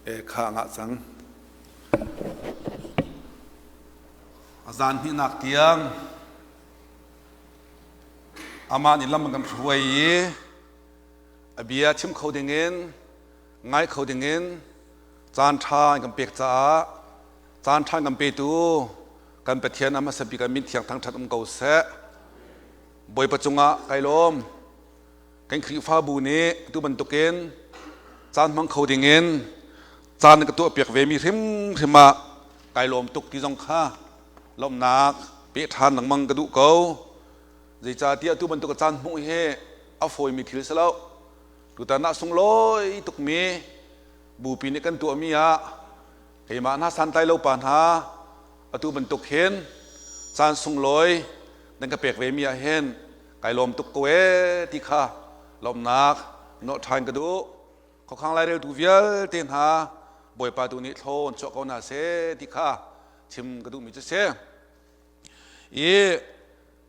E kha ngah cang. A zan hnihnak tiang amah nih lam kan hruai i a bia chim kho dingin ngai kho dingin caan ṭha kan pek caah caan ṭha kan petu kan Pathian a hmasa bik ah min thiang thangṭhat um ko seh. Bawipa cungah kai lawm. Kan Khrihfabu nih tu bantukin caan hmang kho dingin caan ka tuahpiak ve mi hrimhrim ah kai lawm tuk ti zong kha lawmhnak pe ṭhan lengmang ka duh ko. Zeicahtiah tu bantuk caan hmuh hi a fawimi thil si lo. Tutan ah sunglawi tukmi bupi nih kan tuahmi ah keimah hna santlai lo pa hna atu bantuk hin caan sunglawi nan ka pek ve mi ah hin kai lawm tuk ko ee ti kha lawmhnak nawh ṭhan ka duh. Khuakhang laireltu vialte hna Bawipa tu nih thlawn chuah ko hna seh ti kha chim ka duhmi cu si. I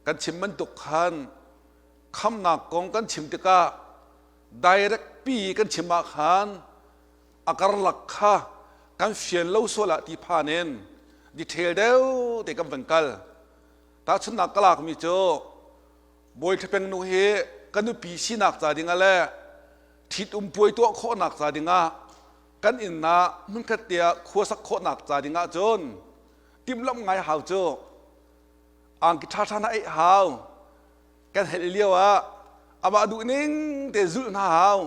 kan chim bantuk khan khamnak kong kan chim tikah direct pi kan chim ah khan a karlak kha kan fian lo sual ah ti phan in detail deuh te kan van kal. Tahchunhnak ka lakmi cu Bawi Thlapeng nu hi ka nupi sinak ca dingah le ṭhitum puai tuah khawhnak ca dingah kan inn ah hmunkhat te ah khua sak khawhnak ca dingah cun timhlamh ngai hau cu angki ṭhaṭha na eih hau kan helh lio ah amah duh ning te zulh hna hau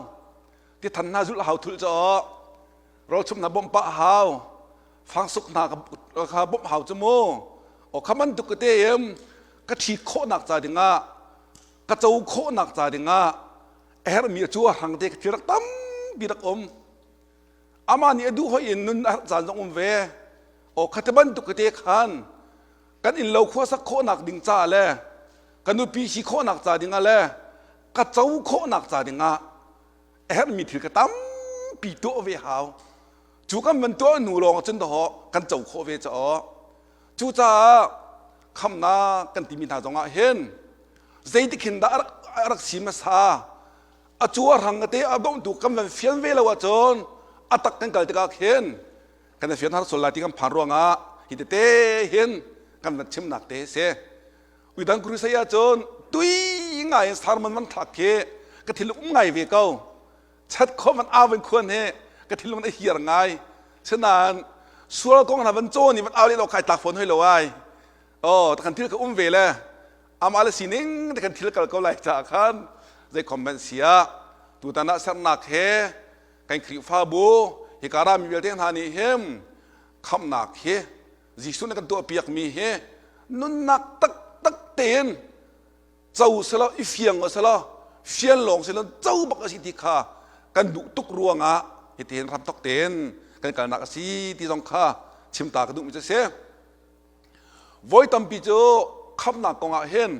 ti than hna zulh hau thul caw rawlchum hna bawmh pah hau fangsuk hna kha bawmh hau cu mu o kha man tuk te im ka ṭhi khawhnak ca dingah ka co khawhnak ca dingah a herhmi cu a hrang te ka thil rak tampi rak um amah nih a duh hoi in nun a herh caan zong um ve o kha te bantuk te khan kan inn lo khua sak khawhnak ding ca le ka nupi si khawhnak ca dingah le ka co khawhnak ca dingah a herhmi thil ka tampi tuah ve hau cu kan van tuah hnu lawng cun dawh kan co khawh ve caw cucaah khamnak kan timi hna zongah hin zeitik hin dah a rak si hmasa a cu a rang te a dongtu kan van fian ve lo ahcun a tak kan kal tikah khin kan fian har sual lai ti kan phan ruangah hi tete hin kan van chimnak te si Uidang crusade ahcun tui ngai in sermon van thlak khi ka thinlung um ngai ve ko chat kho van au van khuan hi ka thinlung a hiar ngai sinain sual kong hna van cawn i van au le lo kai tlak fawn hoi lo ai oh kan thil ka um ve le amah le sining te kan thil kal ko lai caah khan zei comment sia tutan ah sernak he kan Khrihfabu hika rami vialte hna nih him khamnak hi Jesuh nih kan tuahpiakmi hi nunnak taktak tein co selaw i fiang selaw fian lawng selaw co bak a si ti kha kan duh tuk ruangah hitihin ramtok tein kan kalnak a si ti zong kha chimta ka duhmi cu a si. Voi tampi cu khamnak kongah hin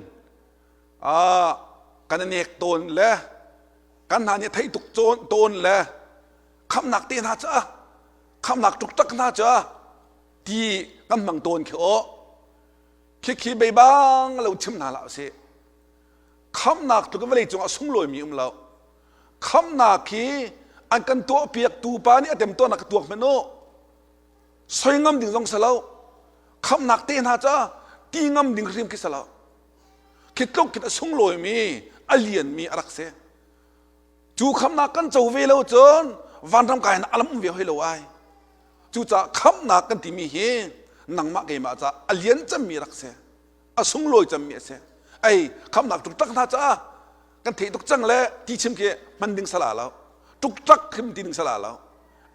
kan i nek tawn le kan hna nih theih tuk tawn le khamnak te hna cu khamnak tuk tak hna cu ti kan hmang tawn khi aw khikhi beibang lo chim hna hlah usih khamnak tluk vawlei cungah sunglawi mi um lo khamnak hi an kan tuah piak tu pa nih a tem tuahnak ka tuak hmanh u soi ngam ding zong si lo khamnak te hna ca ti ngam ding hrim khi si lo khi tluk khin a sunglawi mi a lian mi a rak si cu khamnak kan co ve lo cun vanram kai na alam um ve hoi lo ai cucaah khamnak kan timi hi nangmah keimah ca a lian cemmi rak si a sunglawi cemmi a si ei khamnak tuk hna caah kan theih tuk cang le ti chim khi hman ding sala lo tuk tak khim ti ding sala lo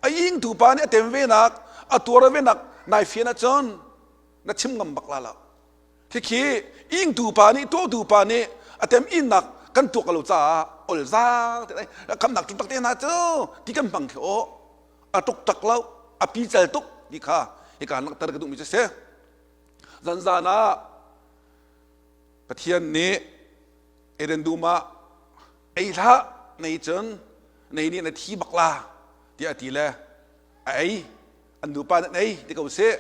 a ing tu pa nih a tem ve nak a tuar ve nak nai fian ahcun na chim ngam bak la lo Khikhi ingtu pa nih tuahtu pa nih a tem innak kan tuak lo caah ol zaang te khamnak tuk tak te hna cu ti kan hmang khi aw a tuk tak lo a pi cel tuk ti kha hika langhter ka duhmi cu si zanzan ah Pathian nih Eden dum ah ei hlah nei cun nei nih na thi bak la tiah a ti le a ei an nupa nih an ei ti ko sih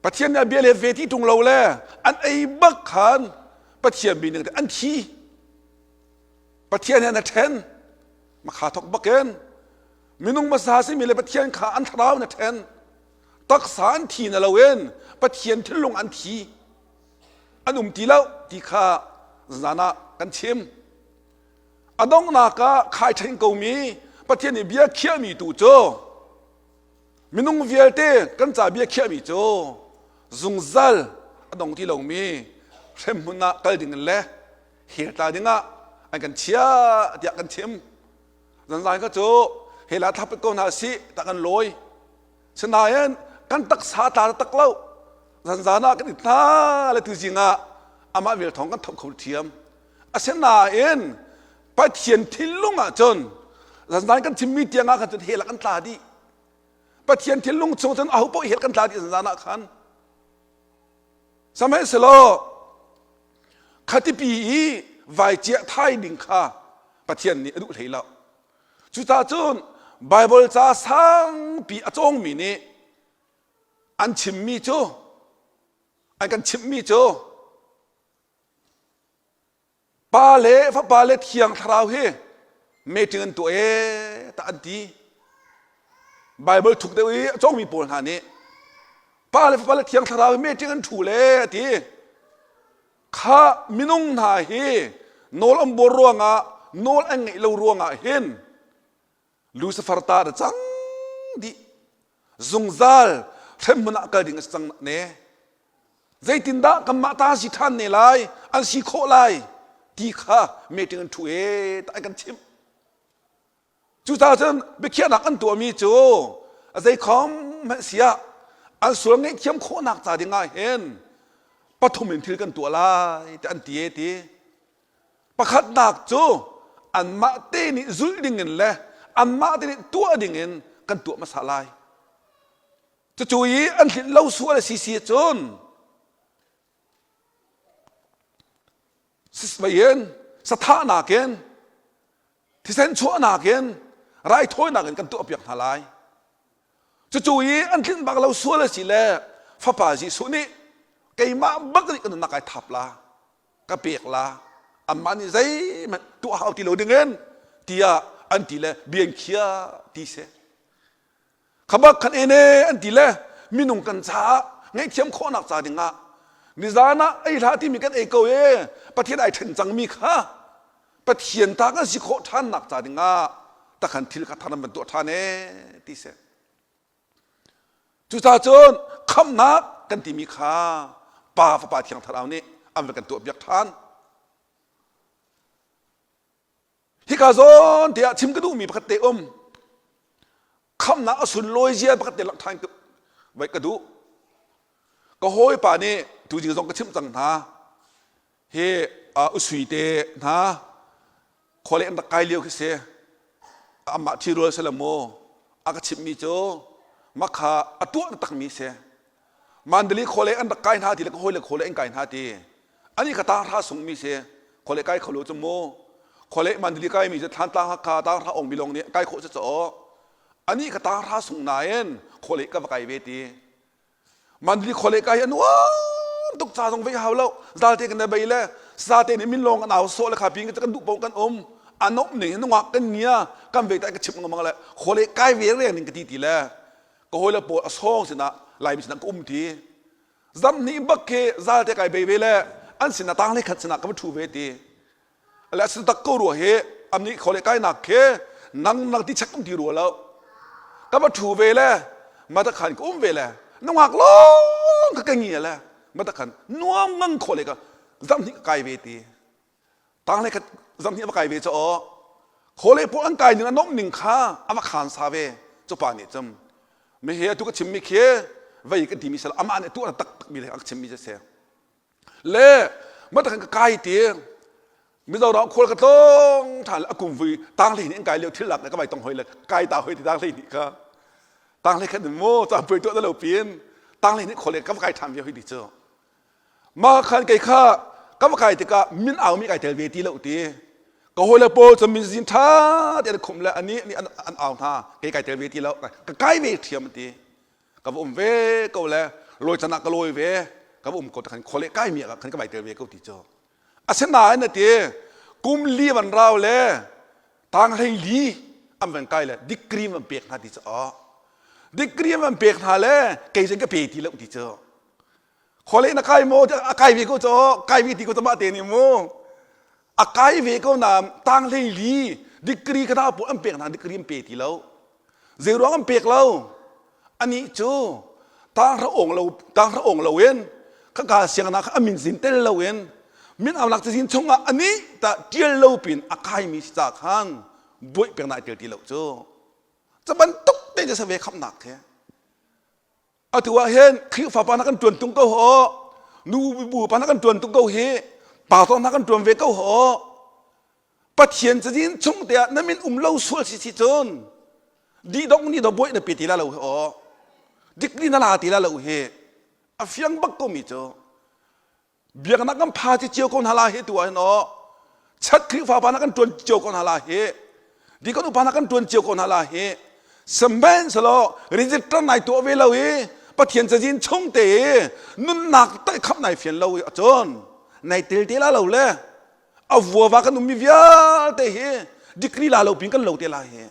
Pathian nih a bia le ve ti ṭung lo le an ei bak khan Pathian mi ning an thi. Pathian nih an a ṭhen. Makha thok bakin. Minung hmasa simi le Pathian kha an thlarau na ṭhen. Taksa an thi na loin Pathian thinlung an thi. An um ti lo ti kha zan ah kan chim. A donghnak ah khai ṭhen komi Pathian nih bia khiahmi tu cu minung vialte kan ca bia khiahmi cu zungzal a dong ti lomi hremhmun ah kal ding in le hell tla ding ah an kan chiah tiah kan chim. Zanzai kha cu hell ah thlap ko hna sih tah kan lawi. Sinain kan taksa tla tak lo. Zanzan ah kan it hna le tuzing ah amah vel thawng kan tho kho thiam. Asinain Pathian thinlung ah cun zanzan kan chimmi tiang ah khan cun hell ah kan tla dih. Pathian thinlung chung cun aho paoh hell kan tla dih zanzan ah khan. Sihmanhsehlaw khatipi i vai ciah thai ding kha Pathian nih a duh hlei lo. Cucaah cun Baibal ca sangpi a cawngmi nih an chimmi cu an kan chimhmi cu Pa le Fapa le Thiang Thlarau hi meeting an tuah ee tah an ti. Bible thuk deuh i a cawngmi pawl hna nih Pa le Fapa le Thiang Thlarau hi meeting an ṭhu le a ti. Kha minung hna hi nawl an buar ruangah nawl an ngeih lo ruangah hin Lucifer ta na cang dih. Zungzal hremhmun ah kal ding a si cang ne. Zeitindah kanmah ta si ṭhan ne lai, an si khawh lai ti kha meeting an ṭhu e ta kan chimh. Cucaah cun biakhiahnak an tuahmi cu a zeikhom hmanh siah an sual ngaihthiam khawhnak ca ding ah hin pathum in thil kan tuah lai ti an ti e ti. Pakhatnak cu anmah te nih zulh ding in le anmah te nih tuah ding in kan tuah hmasa lai. Cucu i an tlinh lo sual a si si cun in sathahnak in thisen chuahnak in raithawinak in kan tuahpiak hna lai. Cucu i an tlinh bak lo sual a si le fapa Jesuh nih keimah bak nih ka nunnak ai thap la ka pek la anmah nih zeihmanh tuah hau ti lo dingin tiah an ti le bian khia ti si. Kha bak khan ene an ti le minung kan caah ngaihthiam khawhnak ca dingah nizan ah ei hlah timi kan ei ko e Pathian ai ṭhen cangmi kha Pathian ta kan si khawh ṭhannak ca dingah takhan thil kha thar an van tuah ṭhan e ti si. Cucaah cun khamhnak kan timi kha Pa Fapa Thiang Thlarau nih an van kan tuah piak ṭhan. Hika zawn te ah chim ka duhmi pakhat te um. Khamhnak a sunlawi zia pakhat te langh ṭhan vai ka duh. Ka hawipa nih tuzing zong ka chimh cang hna. Hi usui te hna khuale an rak kai lio khi si. Amah ṭhirual si le maw a ka chimhmi cu makha a tuah takmi si. Mandali khawle an rak kai hna ti le ka hawile khawle an kai hna ti. Ani ka tang hra sungmi si. Khawle kai kho lo cu mu. Khawle Mandali kai mi cu Thlantlang Hakha tang hra ong mi lawng nih kai khawh cu caw. Ani ka tang hra sung nain khawle ka va kai ve ti. Mandali khawle kai an nuam tuk ca zong vei hau lo. Zalte kan bei le sate nih min lawng an au sawh le kha pin kan duh paoh kan um. A nomh ning nungak kan ngia kan ve tai ka chim ngam le khawle kai ve reng ning ka ti ti le ka hawile pawl a sawng sinah Laimi sinah ka um ti zam hnih bak khi zalte kai bei ve le an sinah tang le khat sinah ka va ṭhu ve ti le a tak ko rua hi am nih khawle kai nak khi nang nang ti chek um ti rua lo ka va ṭhu ve le mata khan ka um ve le nungak lawng ka ka ngi le mata khan nuam ngang khawle ka zam hnih ka kai ve ti Tang le khat zam hi a va kai ve ca aw. Khawle pawl an kai ning a nomh ning kha a va khan sa ve. Cu pa nih cun mi he atu ka chimmi khi vei kan timi sal amah nih tuah tak takmi le a ka chimmi si. Le matakan ka kai ti Mizoram khual ka tlawng ṭhan le a kum vui tang hlei nih an kai lio thil lak le ka vai tong hoi le kai ta hoi ti tang hlei nih kha tang hlei khat mu ca puai tuah na lo pin tang hlei nih khawle ka va kai ṭhan ve hoi ti cu Mah khan kei kha ka va kai tikah min aumi kai tel ve ti lo ti. Ka hawile pawl cu min zin ṭha te an khumh le anih nih an, an au hna kei kai tel ve ti lo. Ka kai ve ṭhiam ti. Ka va um ve ko le lawi can ah ka lawi ve. Ka va um ko khan khawle kai mi ah khan ka vai tel ve ko ti cu. Asinain na ti kum li van rau le tang hlei li An van kai le degree van pek hna ti cu aw. Degree van pek hna le kei zong ka pe ti lo ti cu. Khole na kai maw a kai ve ko cu kai ve ti ko mah te nih mu. A kai ve ko na tang hlei li degree ka da pawl an pek hna degree an pe ti lo. Zei ruang an pek lo? Anih cu tanghra ong lo tanghra ong lo in khaka siangnak kha a min zin tel lo in min aunak cazin chungah anih ta tial lo pin a kaimi si ca khan buaih pek na tel ti lo cu. Ca bantuk te cu save khamnak khi. Atu ah hin Khrihfa pa na kan ṭuan tung ko ho, nu bu pa na kan ṭuan tung ko hi, pastor na kan ṭuan ve ko ho. Pathian cazin chung te ah na min um lo sual si si cun dih dong ni do buai na pe ti la lo hi aw. Dikli na la ti la lo hi. A fiang bak ko mi cu. Biaknak kan pha ci cio ko hna la hi tu ah hin aw chat Khrihfa pa na kan tuan cio ko hna la hi dikon upa na kan tuan cio ko hna la hi sihmanhsehlaw register nai tuah ve lo i Pathian cazin chung te i nunnak tak khap nai fian lo i acun nai tel te la lo le a vuava kan ummi vialte hi degree la lo pin kan lo te la hi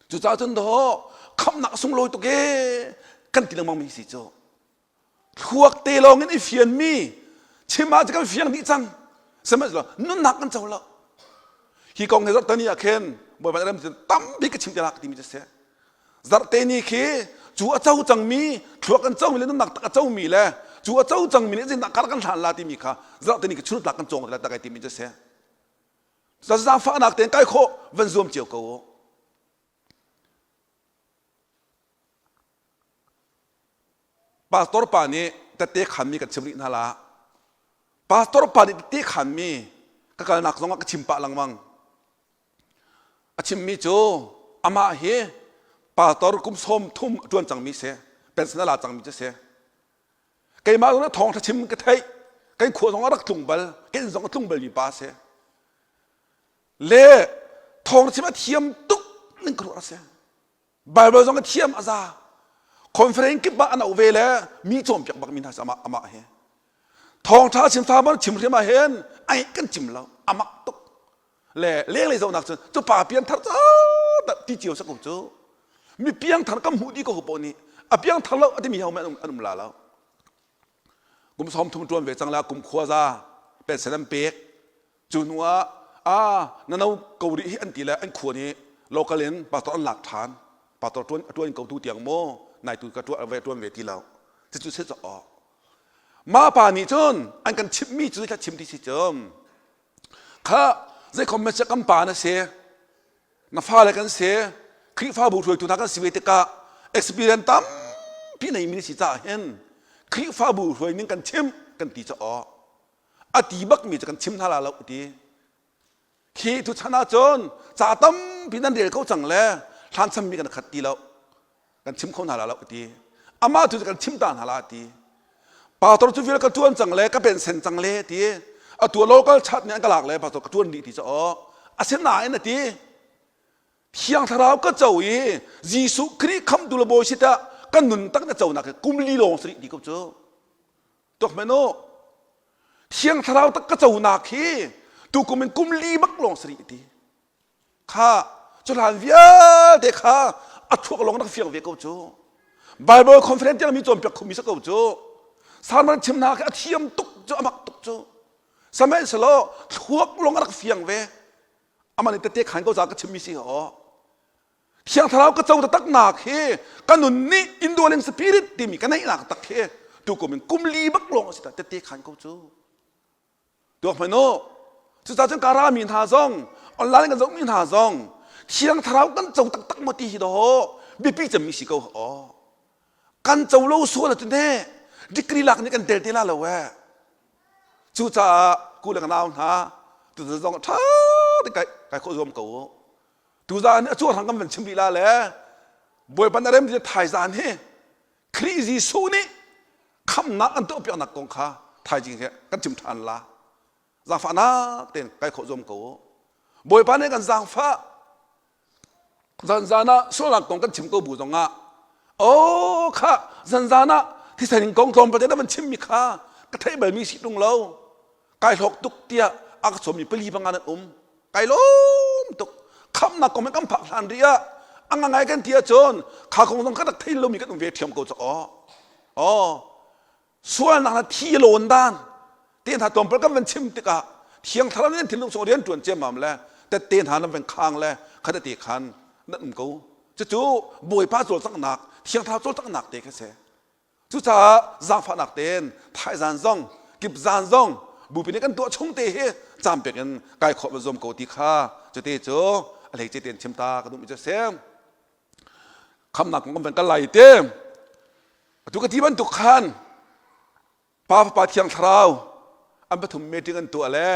cucaah cun daw khamnak sunglawi tuk e kan ti lengmang mi si cu thluak te lawng in i fianmi chim ah kan fiang dih cang sihmanhsehlaw nunnak kan co lo hi kong he zarhteni ah khin bawipa ram tampi ka chim te la timi cu si zarhteni khi cu a co cangmi thluak kan comi le nunnak tak a comi le cu a co cangmi nih zeitindah kar kan hlan la timi kha zarhteni khi chuntlak kan cawng te la tak timi cu si zaangfahnak tein kai khawh van zuam cio ko u Pastor pa nih tette khanmi kan chim rih hna la. Pastor pa nih tette khanmi ka kalnak zongah ka chim pah lengmang. A chimmi cu amah hi pastor kum sawm thum a ṭuan cangmi si, pension a la cangmi cu si. Keimah zong thawngṭha chim ka theih. Kan khua zong a rak tlung bal, ka inn zong a tlung balmi pa si. Le thawngṭha chim a thiam tuk ning ka ruah a si. Bible zong a thiam a za. Conference kip ah an auh ve le mi cawnpiak bak mi hna si amah amah hi. Thawngṭha chim fa bang chim hrim ah hin ai kan cim lo amak tuk. Le lenglei zohnak cun cu pa pian thar ca ti cio sak ko cu. Mi piang thar kan hmuh dih ko poh nih a piang thar lo a timi ho an um la lo. Kum sawm thum ṭuan ve cang la kum khua za pension an pek. Cu hnu ah ah na no ko rih hi an ti le an khua nih local in pastor an lak ṭhan. Pastor ṭuan a ṭuan ko tu tiang maw nai tu ka ṭuan ve ṭuan ve ti lo. Cucu si caw. Mah pa nih cun an kan chimhmi cu kha chim ti si cun kha zeikhom messiah kan pa na si na fale kan si Khrihfabu hruaitu hna kan si ve tikah experience tampi nei mi si caah hin Khrihfabu hruai ning kan chim kan ti caw a ti bakmi cu kan chim hna la lo ti khi tu chan ahcun ca tampi nan rel ko cang le hlan chammi kan khat ti lo kan chim kho hna la lo ti amah tu cu kan chim ta hna la ti pastor cu vial ka tuan cang le ka pensen cang le ti atu local chat nih an ka lak le pastor ka tuan dih ti cu aw asinain a ti Thiang Thlarau ka co i Jesuh Khrih khamtu le bawi si tah kan nun tak na conak hi kum li lawng si rih ti ko cu Tuak hmanh u. Thiang Thlarau tak ka conak hi tukum in kum li bak lawng si rih ti. Kha cuhlan vialte kha a thuak lawng rak fiang ve ko cu. Bible conference tiang mi cawnpiak khomi si ko cu. Sermon chim hna khi a thiam tuk cu a mak tuk cu. Sihmanhsehlaw thluak lawng a rak fiang ve. Amah nih tete khan ko za ka chimmi si aw. Thiang Thlarau ka co taktak nak hi ka nun nih indwelling spirit timi ka neihnak tak hi tukum in kum li bak lawng a si ta tette khan ko cu tuak hmanh u cucaah cun ka rami hna zong online kan zohmi hna zong Thiang Thlarau kan co taktak maw ti hi daw biapi cemmi si ko aw kan co lo sual ahcun he degree lak nih kan tel te la lo eh cucaah ku le ka nau hna tu zong ṭha te kai kai khawh zuam ko u Tuzaan hi a cuarhang kan van chim rih la le Bawipa na rem ti thaizaan hi Khrih Jesuh nih khamnak an tuahpiaknak kong kha thaizing hi kan chim ṭhan la. Zaangfahnak tein kai khawh zuam ko u. Bawipa nih kan zaangfah. Zanzan ah sualnak kong kan chim ko bu zongah oh kha zanzan ah thisen in kong tlawmpal te na van chimmi kha ka theih balmi si ṭung lo. Kai hlawk tuk tiah a ka sawmmi pali panga nan um. Kai lawm tuk. Khamnak kong kan phak hlan rih ah a ngangai kan ti ahcun kha kong zong kan rak thei lomi kan um ve ṭhiam ko cu aw. Aw. Sualnak na thi lawn dan te hna tlawmpal kan van chim tikah thiang thlarau nih thinlung chung rian ṭuan ciammam le tette hna nan van khang le kha te khan nan um ko. Cucu Bawipa cawlcanghnak, thiang thlarau cawlcanghnak te kha si. Cucaah zaangfahnak tein thaizan zong kipzan zong bupi nih kan tuah chung te hi caan pek in kai khawh va zuam ko ti kha cute cu a hleice tein chim ta ka duhmi cu a si. Khamnak kong kan van kal lai te atu ka ti bantuk khan Pa Fapa Thiang Thlarau an pathum meeting an tuah le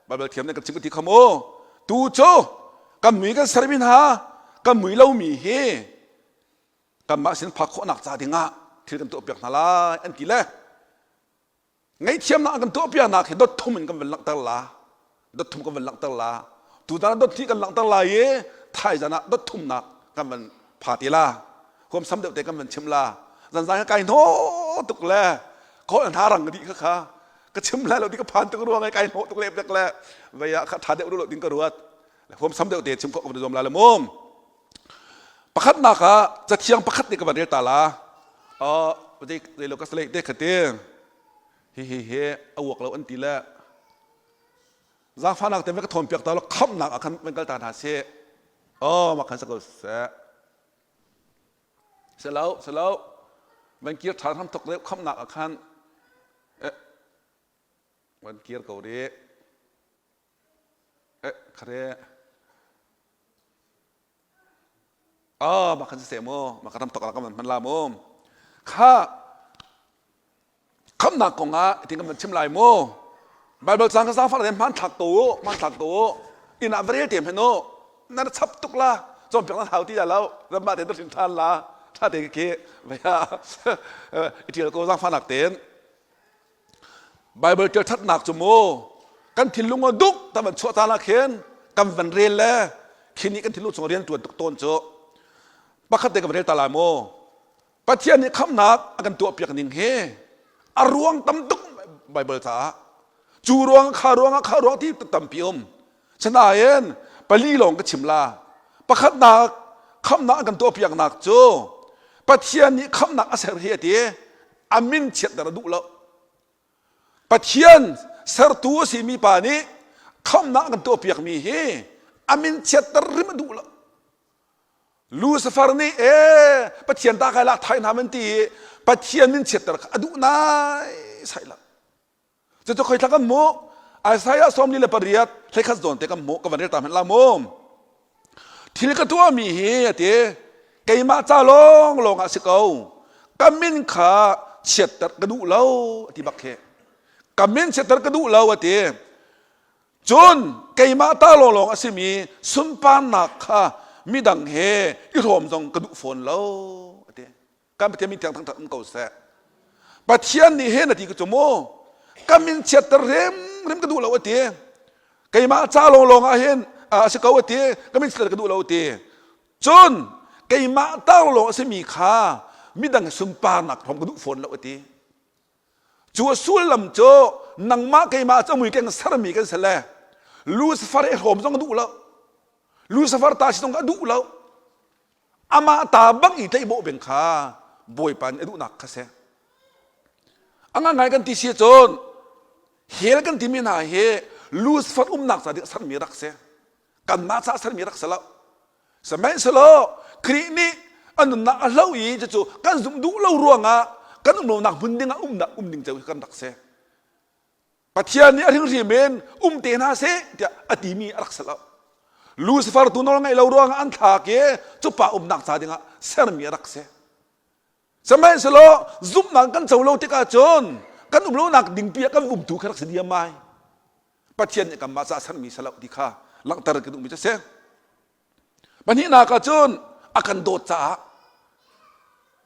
Baibal thiam nih kan chim ka ti kha mu. Tu cu kan mui kan sermi hna kan mui lomi hi kanmah sin phak khawhnak ca dingah thil kan tuahpiak hna lai an ti le ngaihthiamnak an kan tuahpiaknak hi dot thum in kan van langhter la dot thum kan van langhter la tutan ah dot hnih kan langhter lai i thaizan ah dot thumnak kan van pha ti la huamsam deuh te kan van chim la zanzan ka kai hnawh tuk le khawl hna rang dih kha kha ka chim lai lo ti ka phan tuk ruang ai kai hnawh tuk le pek le vei ah kha tha deuh lo ding ka ruat huamsam deuh te chim khawh ka van zuam la le mum Pakhatnak ah cathiang pakhat nih ka van rel ta la. Oh, zei lo ka salei te khati. Hi hi hi a uak lo an ti le. Zaangfahnak te ka thawn piak ta lo khamnak ah khan van kal ta hna sih. Oh, mah khan sa ko seh. Selo, selo. Van kir ṭhan hram thok deuh khamnak ah khan eh, van kir ko rih. Eh, khare. Ah, mah khan siseh mu, mah ka ram tok ah kan van hman la mu. Kha khamnak kong ah itin kan van chim lai mu. Bible cang ka zaangfah le hmanthlak ko u, hmanthlak ko u. Inn ah va rel te hmanh u. Nan chap tuk la. Cawnpiak nan hau ti la lo. Ramah te na hrin ṭhan la. Ṭha te khi vei ah i ṭial ko zaangfahnak tein. Baibal ṭial ṭhatnak cu mu kan thinlung a duk ta van chuah caan ah khin kan van rel le khi nih kan thinlung chung rian ṭuan tuk tawn cu pakhat te kan rel ta lai mu Pathian nih khamhnak a kan tuahpiak ning hi a ruang tam tuk Baibal caah cu ruang kha ruang kha ruang ti tampi um sinain pali lawng ka chim la pakhatnak khamhnak an kan tuahpiaknak cu Pathian nih khamhnak a ser hi a ti a min chiatter a duh lo Pathian sertu a simi pa nih khamhnak an kan tuahpiakmi hi a min chiatter rim a duh lo Lucifer nih ee Pathian ta kai lak thai hna man ti i Pathian min chiatter kha a duh nai sai lo Cucu khoi thla kan hmuh? Isaiah 48 hleikhat zawn te kan hmuh ka van rel ta hmanh la mu. Thil ka tuahmi hi a ti keimah ca lawng lawng ah si ko. Ka min kha chiatter ka duh lo a ti bak khi. Ka min chiatter ka duh lo a ti. Cun keimah ta lawng lawng a simi sunparnak kha midang he i hrawm zong ka duh fawn lo a ti. Kan Pathian min thiang thangthat um ko seh. Pathian nih hin a ti cu mu ka min chiatter hrimhrim ka duh lo a ti. Keimah ca lawnglawng ah hin a si ko a ti. Ka min chiatter ka duh lo a ti. Cun keimah ta lawnglawng a simi kha midang sunparnak hrom ka duh fawn lo a ti. Cu a sullam cu nangmah keimah cu mui keng sermi kan si le Lucifer i hrawm zong a duh lo. Lucifer ta si zong a duh lo. Amah ta bang i tlaihbawh beng kha Bawipa nih a duhnak kha si. A ngangai kan ti si cun hell kan timi hna hi Lucifer umnak ca ding sermi rak si. Kanmah ca sermi rak si lo. Sihmanhsehlaw Khrih nih a nunnak a hloh i cucu kan zumh duh lo ruangah kan um lonak hmun ding ah umnak um ding ceu kan rak si. Pathian nih a hringhrim in um te hna seh tiah a timi a rak si lo. Lucifer tu nawl ngaih lo ruangah an thlak i cupa umnak ca dingah sermi a rak si. Sihmanhsehlaw zumhnak kan co lo tikah cun kan um lonak dingpi ah kan umtu kha rak si diam ai. Pathian nih kanmah ca sermi si lo ti kha langhter ka duhmi cu a si. Pahnihnak ah cun a kan dawt caah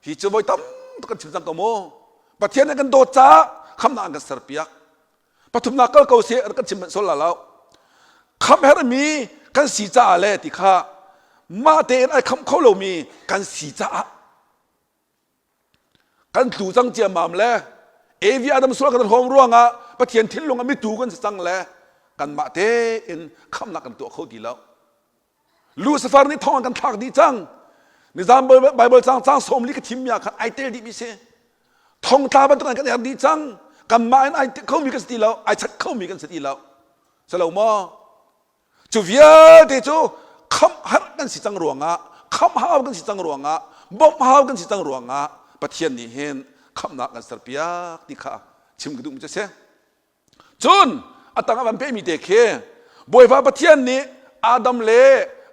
hi cu voi tam tuk kan chim cang ko mu. Pathian nih kan dawt caah khamnak an kan serpiak. Pathumnak kal ko seh kan chim manh sual la lo. Kham hermi kan si caah le ti kha mah tein ai khamh kho lomi kan si caah kan tlu cang ciammam le Evi Adam sual kan hrawm ruangah Pathian thinlung ah mitu kan si cang le kanmah tein khamnak kan tuah kho ti lo. Lucifer nih thong an kan thlak dih cang. Nizan Bible cang cang 40 ka thimmi ah khan ai tel dihmi si. Thongtla bantuk an kan er dih cang. Kanmah in ai khomi kan si ti lo, ai chat khomi kan si ti lo. Si lo maw? Cu vialte cu khamh har kan si cang ruangah, khamh hau kan si cang ruangah, bawmh hau kan si cang ruangah Pathian nih hin khamhnak kan serpiak ti kha chim ka duhmi cu a si. Cun a tang ah van pehmi te khi Bawipa Pathian nih Adam le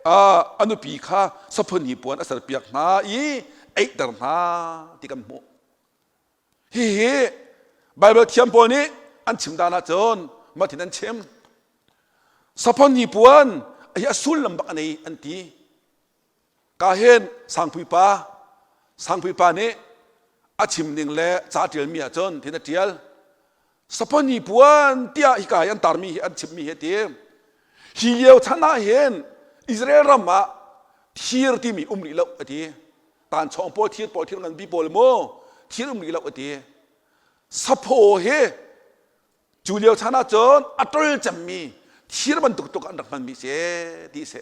a nupi kha saphun hi puan a serpiak hna i eihter hna ti kan hmuh. Hihi Baibal thiam pawl nih an chim dan ahcun matin an chim. Saphon hi puan hi a sullam bak a nei an ti. Ka hin Sangpui pa Sangpui pa nih a chim ning le ca ṭialmi ahcun thin a ṭial. Saphon hi puan tiah hika hi an tarmi hi an chimmi hi a ti. Hi lio chan ah hin Israel ram ah thir timi um rih lo a ti. Tanchawng pawl thir pawl thir nganpi pawl mu thir um rih lo a ti. Saphaw hi cu lio chan ah cun a ṭol cemmi thir bantuk tuk an rak hmanmi si ti si.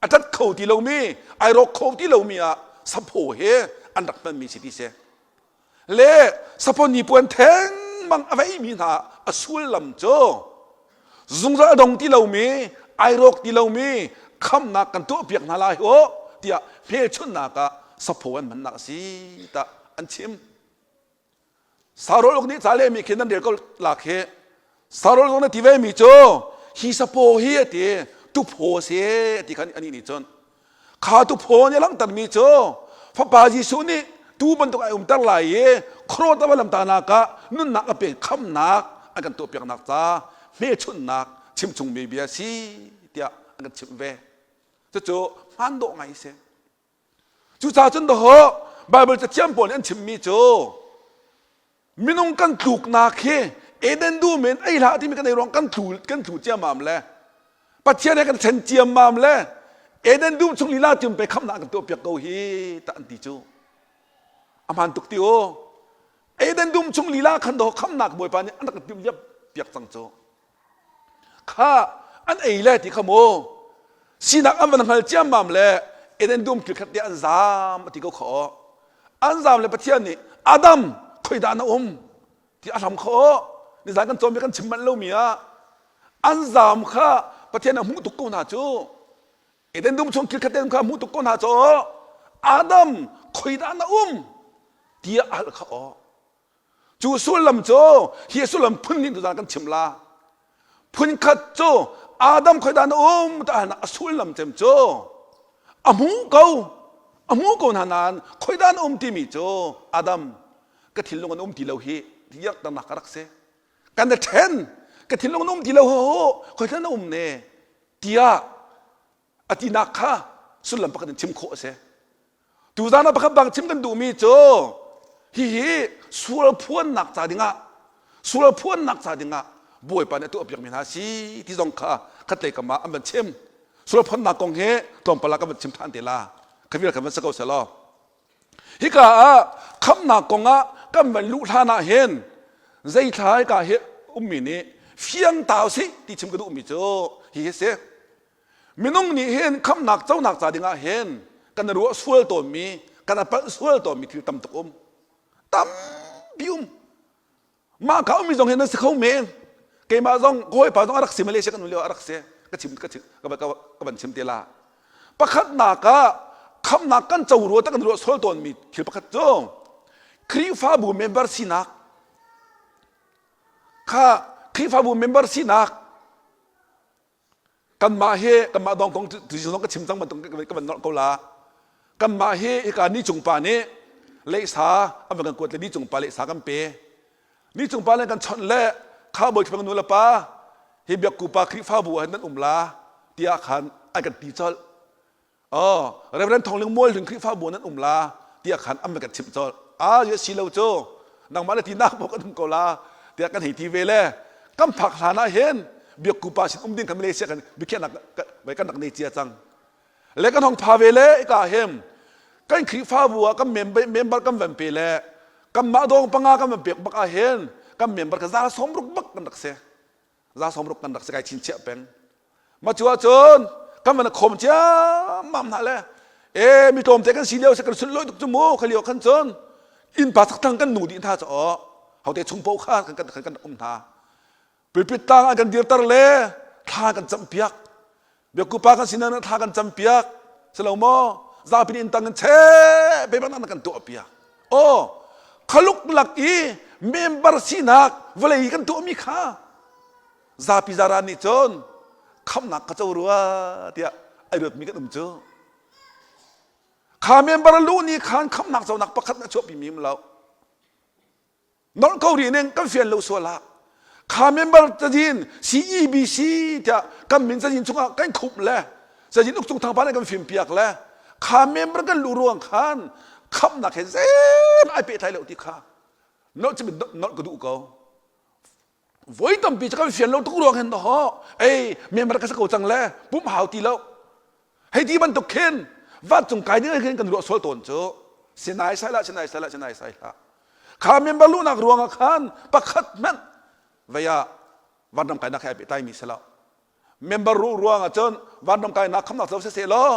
A ṭat kho ti lomi, ai rawk kho ti lomi ah saphaw hi an rak hmanmi si ti si. Le saphaw hnipuan thengmang a veimi hna a sullam cu zungzal a dong ti lomi, ai rawk ti lomi khamnak kan tuahpiak hna lai u tiah hmelchunhnak ah saphaw an hmannak a si tah an chim. Sarawluk nih ca lehmi khi nan rel ko lak hi. Sarawluk na ti ve mi cu hi sapaw hi a ti tuphaw a si a ti khan anih nih cun kha tuphaw nih a langhtermi cu fapa Jesuh nih tu bantuk ai umter lai i khuaruah ta lamtanak ah nunnak a pe khamnak an kan tuahpiaknak ca hmelchunhnak chimchungmi bia si tiah an kan chimh ve. Cucu hmaan dawh ngai si. Cucaah cun dahawh Baibal cathiam pawl nih an chimmi cu minung kan tluknak hi Eden dum in ei hlah timi kan ei ruang kan tlu kan tlu ciammam le Pathian he kan ṭhen ciammam le Eden dum chung lila cum pe khamnak kan tuahpiak ko hi tah an ti cu a hmaan tuk ti u Eden dum chung lila khan dawh khamnak Bawipa nih an rak kan timh piak cang cu Kha an ei le ti kha mu sinak an van hngal ciammam le Eden dum kil khat te an zaam a ti ko kho an zaam le Pathian nih Adam khoidah na um ti a hlam kho nizan kan cawm kan chim manh lomi ah an zaam kha Pathian a hmuh tuk ko hna cu Eden dum chung kil khat te kha hmuh tuk ko hna cu Adam khoidah na um tiah a hal kha aw Cu sullam cu hi sullam phun hnih tuzaan kan chim la. Phun khat cu Adam khoidah na um ta a sullam cem cu a hmu ko a hmu ko hna nain khoidah na um timi cu Adam ka thinlung an um ti lo hi tiak nak ka rak si. Kan i ṭhen ka thinlung an um ti lo ho khoidah na um ne tiah a tinak kha sullam pakhat in chim khawh a si. Tuzaan ah pakhat bang chim kan duhmi cu hihi sual phuannak ca dingah sual phuannak ca dingah Bawipa nih a tuahpiakmi hna si ti zong kha khatlei kam ah an van chim. Sual phuannak kong hi tlawmpal ah kan van chim ṭhan te la. Kha vial kan van si ko selaw. Hika ah khamnak kong ah kan van luh hlan ah hin zei thla hika hi ummi nih fiang ta usih ti chim ka duhmi cu hihi si. Minung nih hin khamnak conak ca dingah hin kan ruah sual tawnmi, kan palh sual tawnmi thil tam tuk um. Tampi um. Mah ka ummi zong hi nan si kho men. Keimah zong ka hawipa zong a rak si Malaysia kan um lio a rak si. Ka chim ka chim ka, ka, ka van chim te la. Pakhatnak ah khamnak kan co rua tak kan ruah sual tawnmi thil pakhat cu Khrihfabu member sinak kha Khrihfabu member sinak Kanmah hi kanmah dong kong tu zong ka chim cang bantuk ka van nolh ko la. Kanmah hi hika ni cung pa nih leisa an van kan kuat le ni cung pa leisa kan pe. Ni cung pa le kan chawnh le kha bawi thupang nu le pa hi biakku pa Khrihfabu ah nan um la tiah khan an kan ti colh. Oh, Reverend Thong Ling Mual Hlun Khrihfabu nan um la tiah khan an kan chimh colh. Ah, ya si lo cu nangmah le tinak pawh kan um ko la tiah kan hei ti ve le kan phak hlan ah hin biakku pa sin um ding kan Malaysia kan biakhiahnak kan rak nei cia cang. Le kan hong pha ve le ika him kan Khrihfabu ah kan member kan van pe le kanmah dong panga kan van pek bak ah hin kan member ka za 60 bak kan rak si. Za 60 kan rak si kai chinchiah peng. Ma cu ahcun Kan van khom ciammam hna le e mi tlawmte kan si lio se kan sunlawi tuk cu mu kha lio khan cun innpa saktang kan nu dih hna cu hote chung paoh kha kan kan kan um hna. Pulpit tang ah kan dirter le thla kan campiak. Biakku pa kan sinan ah thla kan campiak. Si lo maw? Zapi nih tang in che pe bang kan tuah piak. Oh, khaluk lak i member sinak vawlei kan tuahmi kha zapi zaran nih cun khamnak ka co rua tiah ai ruatmi kan um cu. Kha member lu nih khan khamnak conak pakhat na chuahpi mi lo. Nolh ko rih ning kan fian lo sual ah kha member cazin CEBC tiah kan min cazin chungah kan khup le cazin uk cung thangpa nih kan fim piak le kha member kan luh ruang khan khamnak he zeim ai pehtlai lo ti kha nolh cim nolh ka duh ko. Voi tampi cu kan fian lo tuk ruang hin ho ei member ka si ko cang le pumh hau ti lo hei ti bantuk khin vancung kai ding khin kan ruah sual tawn cu sinai sai lah sinai sai lah sinai sai hlah. Kha member luhnak ruangah khan pakhat hmanh vei ah vanram kainak he ai pehtlaimi si lo. Member ruh ruangah cun vanram kainak khamnak co siseh law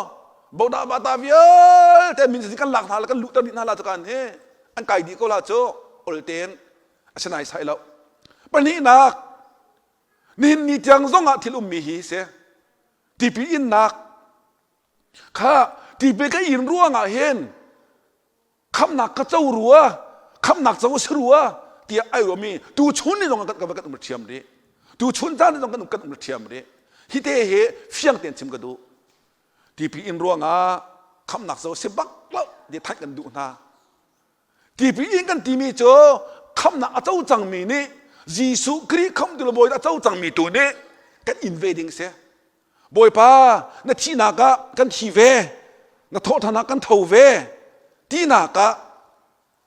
bodah bata vialte min kan lak hna la kan luhter dih hna la cu kan hi an kai dih ko la cu olten a si nai sai lo. Pahnihnak, nihin ni tiang zongah thil ummi hi si tipil innak kha tipil ka in ruangah hin khamnak ka co rua khamnak co si rua tiah ai ruami tu chun ni zong kan kan um ṭhiam rih. Tu chun caan ni zong kan kan um ṭhiam rih. Hi te hi fiang tein chim ka duh. Tipil in ruangah khamnak co si bak lo ti thanh kan duh hna. Tipil in kan timi cu khamnak a co cangmi nih Jesuh Khrih khamtu le Bawi a co cangmi tu nih kan in ve ding si. Bawipa na thihnak ah kan thi ve, na thawhṭhan ah kan tho ve tinak ah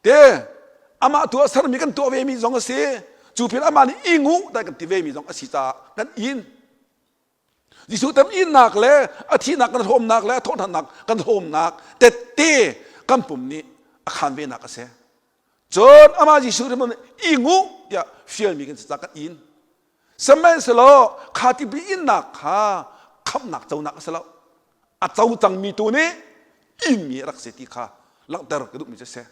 te amah tu a sermi kan tuah vemi zong a si. Cu pin amah nih i nguh tai kan ti vemi zong a si caah kan in. Jesuh tam innak le a thihnak kan hrawmnak le a thawhṭhannak kan hrawmnak tette kan pum nih a khaan venak a si. Cun amah Jesuh nih i nguh tiah fialmi kan si caah kan in. Sihmanhsehlaw kha tipil innak kha khamhnak conak a si lo. A co cangmi tu nih inmi a rak si ti kha langhter ka duhmi cu a si.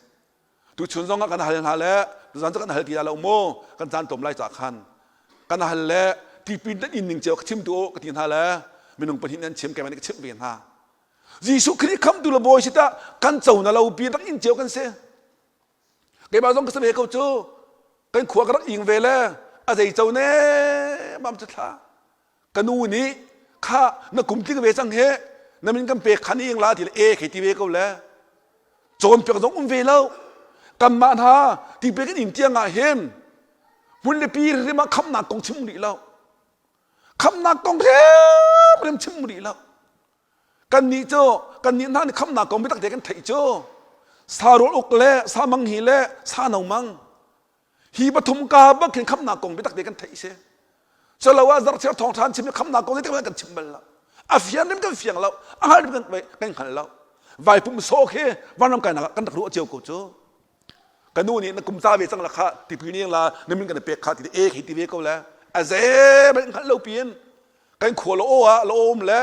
Tuchun zong ah kan hal hna le tuzan cu kan hal ti lo mu kan caan tlawm lai ca khan kan hal le tipil nan in ning cio ka chim tu ka ti hna le minung pahnih nan chim keimah nih ka chimh ve hna. Jesuh Khrih khamtu le bawi si tah kan co na lo pi rak in cio kan si. Keimah zong ka si ve ko cu. Kan khua ka rak ing ve le a zei co ne mam cu thla. Ka nu nih kha na kum tling ve cang he na min kan pek khan ing la ti le e khei ti ve ko le cawnpiak zong um ve lo. Kanmah hna ti pe kan in tiang ah hin hmun le pi rim ah khamnak kong chim rih lo. Khamnak kong hrimhrim chim rih lo. Kannih cu kannih hna nih khamnak kong biatak te kan theih cu sa rawl uk le sa mang hi le sa no mang hi pathum ka bak hin khamnak kong biatak te kan theih si. Calo ah zarhchiar thawngṭha chim i khamnak kong zeitik kan chim bal lo. A fian rim kan fiang lo, a hngal rim kan kan hngal lo. Vai pum sawh khi vanram kainak ah kan rak ruah cio ko cu. Ka nu nih na kum ca ve cang la kha tipil ning la na min kan pek kha ti e khi ti ve ko le a ze bal hngal lo piin kan khua lo ah lo um le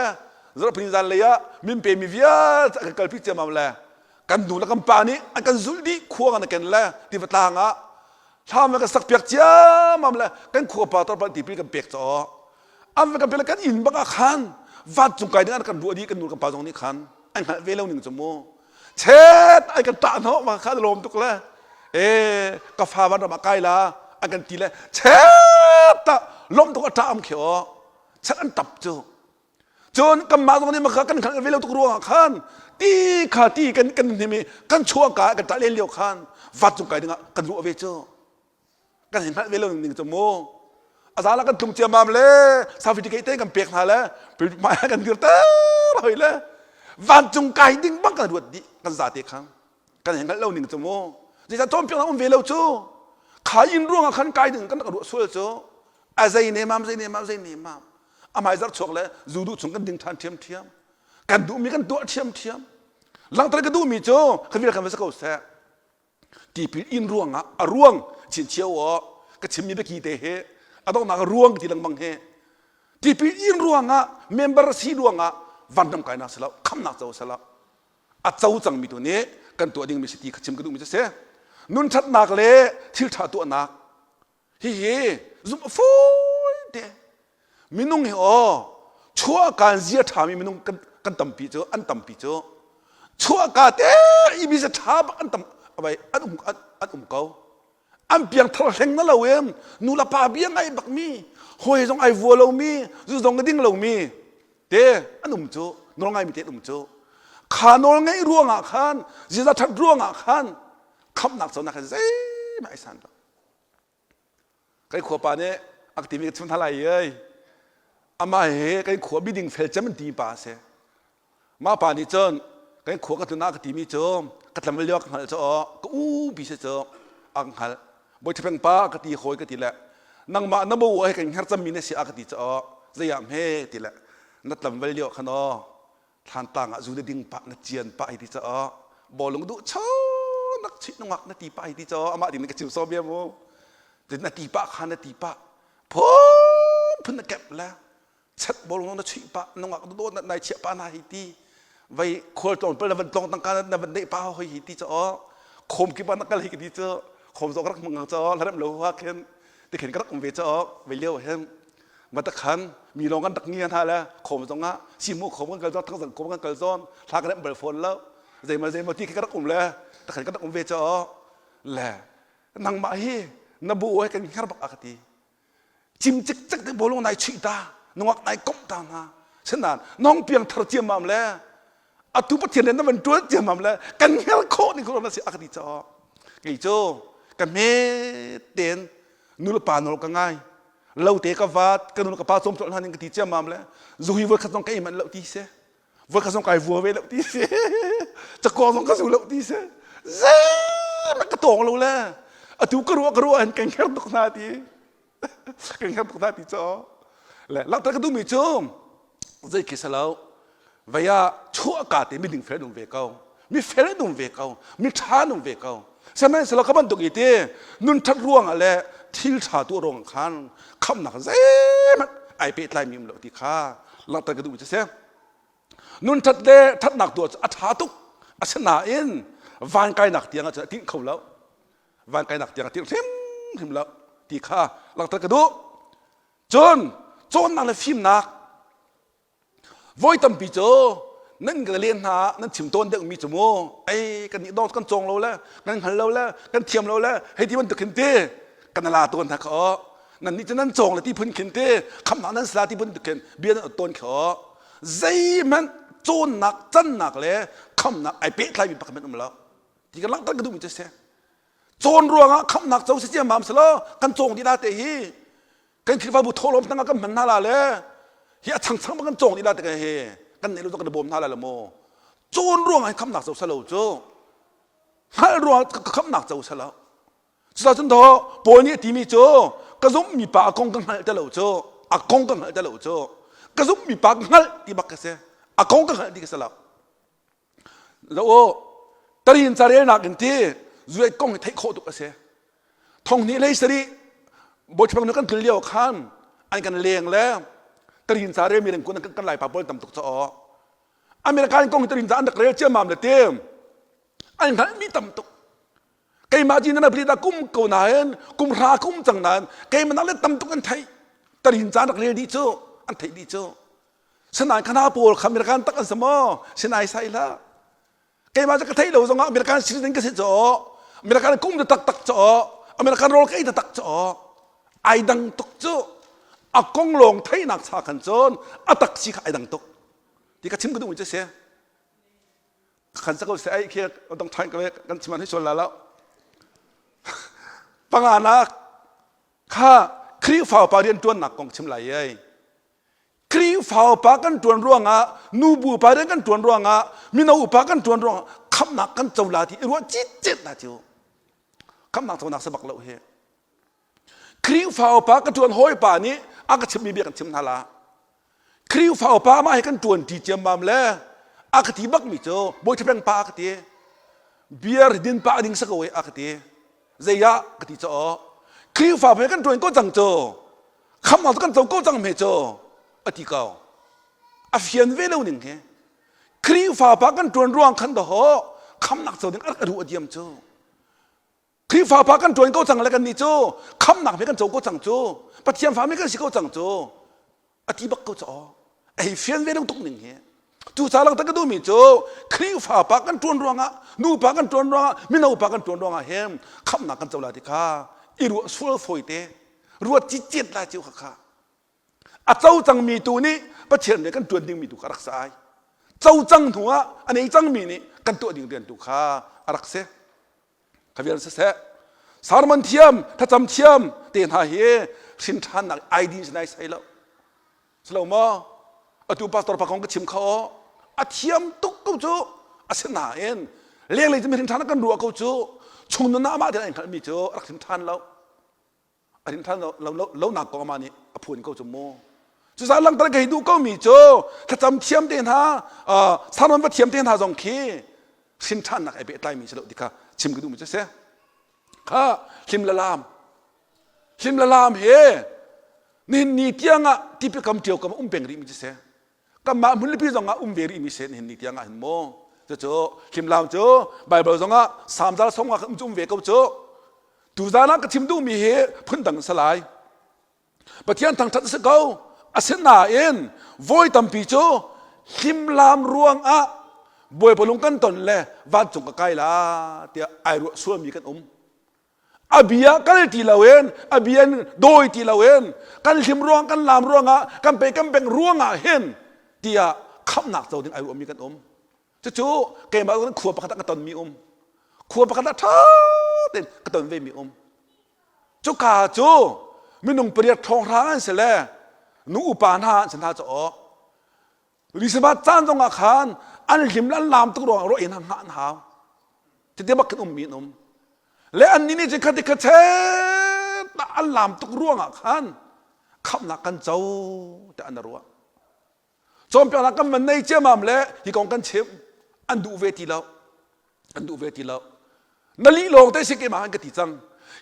zarhpini zan lei ah min pe mi vialte kan kalpi ciammam le kan nu le kan pa nih an kan zulh dih khua kan ken le tiva tlang ah thlam kan sak piak ciammam le kan khua pa tor pa tipil kan pek caw an kan pek le kan inn bak ah khan vancung kai ding an kan ruah dih kan nu kan pa zong nih khan an hngalh ve lo ning cu mu chet ai kan tah hnawh ma kha lawm tuk le e ka fa van ram ah kai la an kan ti le chet ta lawm tuk a ṭah am khi aw chet an tap cu cun kanmah zong nih maka kan hngalh ve lo tuk ruangah khan ti kha ti kan kan hnim i kan chuah ka kan ṭah len lio khan vancung kai dingah kan ruah ve cu kan hei hngalh ve lo ning cu mu a zala kan tlung ciammam le certificate te kan pek hna le hmai kan dir ter hoi le vancung kai ding bang kan ruat dih kan zate khang kan hei hngalh lo ning cu mu zeicah cawnpiaknak um ve lo cu kha inn ruangah khan kai ding kan rak ruah sual cu a zei ne mam zei ne mam zei ne mam a hmai zarh chuak le zu duh chung kan ding ṭhan ṭhiam ṭhiam kan duhmi kan tuah ṭhiam ṭhiam langhter ka duhmi cu ka vial kan va si ko seh. Tipil in ruangah a ruang chinchin aw ka chimmi biaki te hi a donghnak a ruang ti lengmang hi tipil in ruangah member si ruangah. Vanram kainak si lo, khamnak co si lo. A co cangmi tu nih kan tuah dingmi si ti kha chim ka duhmi cu si. Nun ṭhatnak le thil ṭha tuahnak hihi zumh a fawi te. Minung hi aw chuahka in zia ṭhami minung kan, kan tampi cu an tampi cu chuahka te i mi ṭha bak an tam an um an, an um ko. An piangthar hleng na lo em nu le pa bia ngai bak mi hawi zong ai vua lomi zu zong a ding lomi te an um cu nawl ngaimi te an um cu kha nawl ngeih ruangah khan ziza ṭhat ruangah khan khamhnak conak hi zeihmanh ai san lo. Kai khua pa nih a ka timi ka chim hna lai ei. Amah he kan khua biding fel cem an ti pa a si. Mah pa nih cun kan khua ka tlun ah ka timi cu ka tlam lio ka hngalh cu ka u bi si cu a ka hngalh. Bawi Ṭhapeng pa ka ti hawi ka ti le nangmah na bo he kan hngar cammi na si a ka ti cu zei ah hme ti le na tlam vel lio khan aw thlantlang ah zu na ding pah na cian pah hi ti caah bawlung duh cho nak chih nungak na ti pah hi ti caah amah ding na ka chim so bia mu na ti pah kha na ti pah phun phun na kep le chat bawlung na chuih pah nungak na dawt na nai chiah pah na hi ti vai khual tlawng pal na van tlawng tangka na van neih pa hoi hi ti caah khom ki pa na kal hi ka ti cu khom zong rak mang caah hlarem lo ha khin ti khin ka rak um ve caah ve lio hin va ta khan mi lawng kan rak ngia hna le khom zong ah simu khom kan kal zon thangzang khom kan kal zon thla kan bal phone lo zeimaw zeimaw ti khi ka rak um le ta khan ka rak um ve cho le nangmah hi na bu he kan hngar bak a ka ti cim cik cik te bolong nai chuih ta nungak nai komh ta hna senan nong piang thar ciammam le atu pathian le na van tuan ciammam le kan hngar khawh ni ko na si a ka ti cho kei cu ka me ten nu le pa nawl ka ngai lo te ka vat ka nu ka pa cawm cawlh hna ning ka ti ciammam le zuhui voi khat zong ka ei manh lo ti si voi khat zong kai vua ve lo ti si cakawng zong ka zu lo ti si zeihmanh ka tawng lo le atu ka ruah ka ruah hin kan hngar tuk hna ti kan hngar tuk hna ti caw le langhter ka duhmi cu zei khi si lo vei ah chuahka te miding fel an um ve ko mi fel an um ve ko mi ṭha an um ve ko sihmanhsehlaw ka bantuk i ti nun ṭhat ruangah le thil ṭha tuah ruangah khan khamhnak zeihmanh ai pehtlai mi um lo ti kha langhter ka duh cu si nun ṭhat le ṭhatnak tuah cu a ṭha tuk asinain van kainak tiang ah cun a tinh kho lo van kainak tiang a tinh hrimhrim lo ti kha langhter ka duh cun cawnnak le fimnak Voi tampi cu nan ka len hna ah nan chim tawn deuhmi cu mu ei kan nih dawng kan cawng lo le kan hngal lo le kan thiam lo le hei ti bantuk khin ti kan la tawn hna kha aw nan nih cu nan cawng le ti phun khin ti khamnak nan sala ti bantuk khin bia nan tawn kha aw zeihmanh cawnnak cannak le khamnak ai pehtlaimi pakhat hmanh um lo ti kan langhter ka duhmi cu si cawn ruangah khamnak co si ciammam si lo kan cawng dih la te hi kan Khrihfabu thawhlawm tang ah kan hman hna la le hi a changchang kan cawng dih la te he kan neih lo kan bawm hna la le maw cawn ruang ah khamnak co salo cu hngalh ruang khamnak co salo cucaah cun do Paul nih a timi cu ka zumhmi pa a kong ka hngalh te lo cu a kong ka hngalh te lo cu ka zumhmi pa ka hngalh ti bak ka si a kong ka hngalh ti ka si lo Zo u, tarin carelnak in ti zuet kong hi theih khawh tuk a si. Thong hnih lei sarih Bawipa kan tlun lio khan an kan leng le tarin ca rel mi reng kun kan lai pa pawl tam tuk cha aw. American kong hi tarin ca an rak rel ciammam le ti an hngalh mi tam tuk. Keimah ci na da kum ko nain kum hra kum cang nain keimah nak le tam tuk an theih. Tarin ca an rak rel dih cu an theih dih cu. Sinain khana pawl kha American tak an si maw? Sinai sai hlah. Keimah cu ka theih lo zongah American citizen ka si caw. American kum ta taktak caw. American rawl ka ei taktak caw. Ai dang tuk cu. A kong lawng theihnak cha khan cun a tak si kha ai dang tuk. Ti ka chim ka duh mi cu si. Khan sa ko se ai khi dong thain ka kan chim an hi sual la lo. Panganak kha Khrihfa upa rian ṭuannak kong chim lai ei. Khrihfa upa kan ṭuan ruangah nubu upa rian kan ṭuan ruangah mino upa kan ṭuan ruangah khamhnak kan co la ti i ruah citcet hna cu khamhnak conak si bak lo hi Khrihfa upa ka ṭuan hawipa nih a ka chimmi bia kan chim hna la Khrihfa upa mah hi kan ṭuan ṭi ciammam le a ka ti bakmi cu bawi ṭhapeng pa a ka ti beer din pah ding sa ko a ka ti zei ah ka ti caw Khrihfa he kan ṭuan ko cang cu khamnak cu kan co ko cang hme cu a ti ko. A fian ve lo ning hi. Khrihfa pa kan ṭuan ruang khan dahawh khamnak co ding a rak duh a diam cu. Khrihfa pa kan ṭuan ko cang le kan nih cu khamnak mi kan co ko cang cu. Pathian fa mi kan si ko cang cu. A ti bak ko cu aw. A hei fian ve lo tuk ning hi. Cu ca lang ka duhmi cu Khrihfa pa kan ṭuan ruangah, nu pa kan ṭuan ruangah, mino pa kan ṭuan ruangah hin khamnak kan co lai ti kha i ruah sual fawi te, ruat cicet lai cu kha A co cangmi tu nih Pathian nih kan ṭuan dingmi tu kha a rak si ai. Co cang hnu ah a nei cangmi nih kan tuah ding rian tu kha a rak si. Kha vial siseh, sermon thiam, thlacam thiam te hna hi hrin ṭhannak ID si nai sai lo. Si lo maw? Atu pastor pa kong ka chim kho a thiam tuk ko cu asinain lenglei cu mi hrin ṭhan kan ruah ko cu chung nun ah amah te ai hngalhmi cu a rak hrin ṭhan lo. A hrin ṭhan lo lo nak kong amah nih a phuan ko cu mu. Cucaah langhter ka hi duh ko mi cu thlacam thiam te hna sermon va thiam te hna zong khi hrin ṭhannak ai pehtlaimi si lo ti kha chim ka duhmi cu si. Kha hlim le laam hlim le laam he nihin ni tiangah tipil kam ṭio kam um peng rihmi cu si. Kanmah hmunlipi zongah um ve rihmi si nihin ni tiangah hin mu. Cucu hlimlaam cu Baibal zongah Salm zal songah um cu um ve ko cu. Tuzaan ah ka chim duhmi hi phundang si lai. Pathian thangṭhat a si ko. Asinain vawi tampi cu hlimlaam ruangah Bawipa lung kan ton le vancung ka kai la tiah ai ruah sualmi kan um. A bia kal ti loin, a bia in dawi ti loin, kan hlim ruang, kan laam ruangah, kan pe kan beng ruangah hin tiah khamhnak co ding ai ruahmi kan um. Cucu keimah zong khua pakhat ah ka tonmi um. Khua pakhat ah ṭha tein ka ton vemi um. Cuka cu minung pariat ṭhawnghrang an si le nu upa hna an si hna caw. Risabat caan zong ah khan an hlim le an laam tuk ruangah ruah in hngah an hau. Cuti bak khin ummi an um. Le annih nih cun khati kha chet an laam tuk ruangah khan khamhnak kan co tiah an ruah. Cawnpiaknak kan van nei ciamam le hi kong kan chim an duh ve ti lo. An duh ve ti lo. Na lih lawng te si keimah an ka ti cang.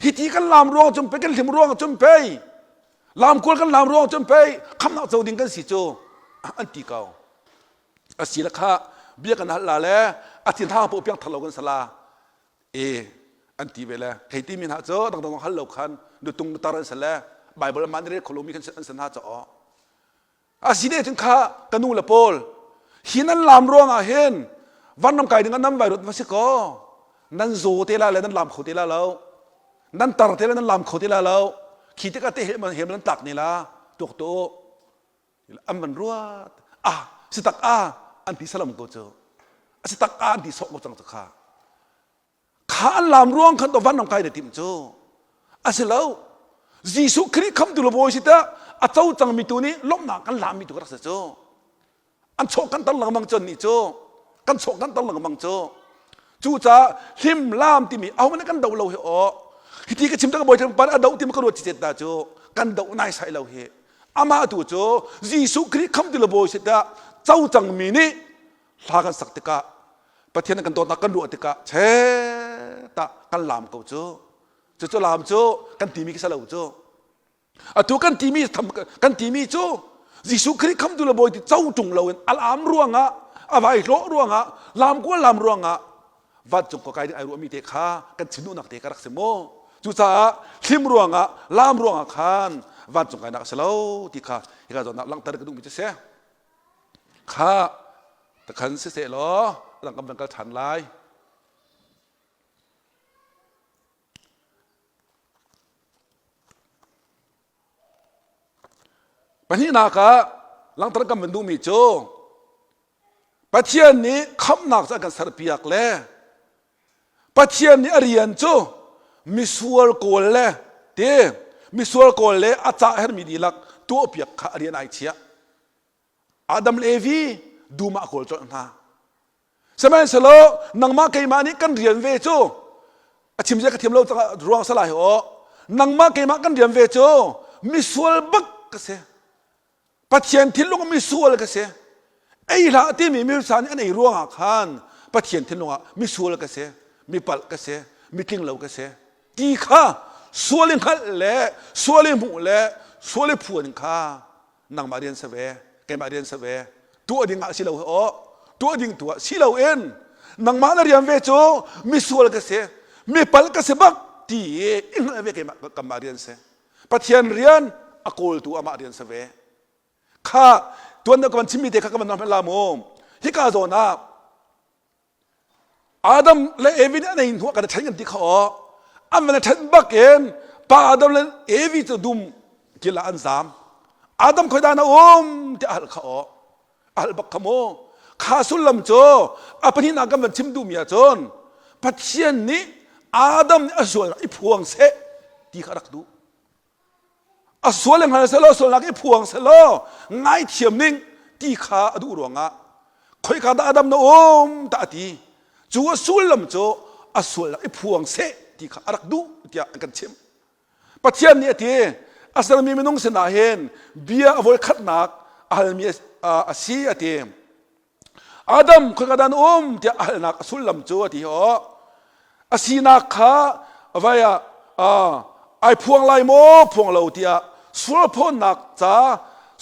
Hi ti kan laam ruang cun pei kan hlim ruang cun pei laam kual kan laam ruang cun pei khamnak co ding kan si cu an ti ko. A si le kha bia kan hal la le a thin hang po piang thar lo kan sala e an ti ve le hei ti mi hna cu dangdang hal lo khan nutung nutar an sale Bible man rel kholo mi kan an san hna cho A si deh cun kha ka nu le pawl hi nan laam ruangah hin vanram kai ding ah nan vai ruat va si kaw nan zaw te la le nan laam kho te la lo nan tar te le nan laam kho te la lo khi tikah te he man hem nan tlak ne la tuak tu an van ruat ah si tak a an ti salam ko cu a si tak a an ti sawh ko cang cu kha Kha an laam ruang khan to vanram kai na timh cu a si lo. Jesuh Khrih khamtu le bawi si tah a co cangmi tu nih lawmhnak kan laammi tu ka rak si cu. An chawh kan tar lengmang cu nih cu kan chawh kan tar lengmang cu. Cucaah hlim laam timi ahohmanh nih kan doh lo hi aw. Hiti ka chim tak bawi pan a doh timi ka ruat cicet ta cu kan doh nai sai lo hi. Amah tu cu Jesuh Khrih khamtu le bawi si tah co cangmi nih hla kan sak tikah Pathian kan dawtnak kan ruah tikah che tah kan laam ko cu cucu laam cu kan timi khi lo cu atu kan timi kan timi cu Jesuh Khrih khamtu le bawi ti co ṭung loin a laam ruangah a vai hlawh ruangah laam kual laam ruangah vancung khua kai ding ai ruahmi te kha kan chim duhnak te ka rak si mu cucaah hlim ruangah laam ruangah khan vancung kainak a si lo ti kha hika zawn ah langhter ka duhmi cu si Kha takhan siseh law dang kan van kal ṭhan lai. Pahnihnak ah langhter kan van duhmi cu Pathian nih khamhnak cu a kan serpiak le Pathian nih a rian cu misual kawl le te misual kawl le a cah hermi dihlak tuahpiak kha a rian ai chiah. Adam le Evi dum ah kawl colh hna. Sihmanhsehlaw nangmah keimah nih kan rian ve cu a chim zia ka thiam lo ruang salai aw nangmah keimah kan rian ve cu misual bak ka si Pathian thinlung misual ka si ei hlah timi misa nih an ei ruangah khan Pathian thinlung ah misual ka si mipalh ka si mitling lo ka si ti kha sual i hngalh le sual i hmuh le sual i phuan kha nangmah rian si ve keimah rian si ve. Tuah ding ah si lo aw. Tuah ding tu ah si loin nangmah na rian ve cu misual ka si, mipal ka si bak ti i i hngalh ve keimah kanmah rian si. Pathian rian a kawltu amah rian si ve. Kha tuan ka van chimmi te kha ka van hman la mu. Hika zawn ah Adam le Evi nih an ei hnuah kan i ṭhen kan ti kha aw. An van i ṭhen bak in pa Adam le Evi cu dum kil ah an zaam. Adam khoi dah na um tiah a hal kha aw. A hal bak kha mu. Kha sullam cu a pahnihnak kan van chim duhmi ahcun Pathian nih Adam nih a sualnak i phuang seh ti kha a rak duh. A sual le hngal selaw sualnak i phuang selaw ngaithiam ning ti kha a duh ruangah khoika dah Adam na um tah a ti. Cu a sullam cu a sualnak i phuang seh ti kha a rak duh tiah an kan chimh. Pathian nih a ti a sermi minung sinah hin bia a voikhatnak a halmi a si a ti. Adam khoika dah na um tiah a halnak a sullam cu a ti aw a sinak kha vai ah ai phuang lai maw phuang lo tiah sualphawnnak ca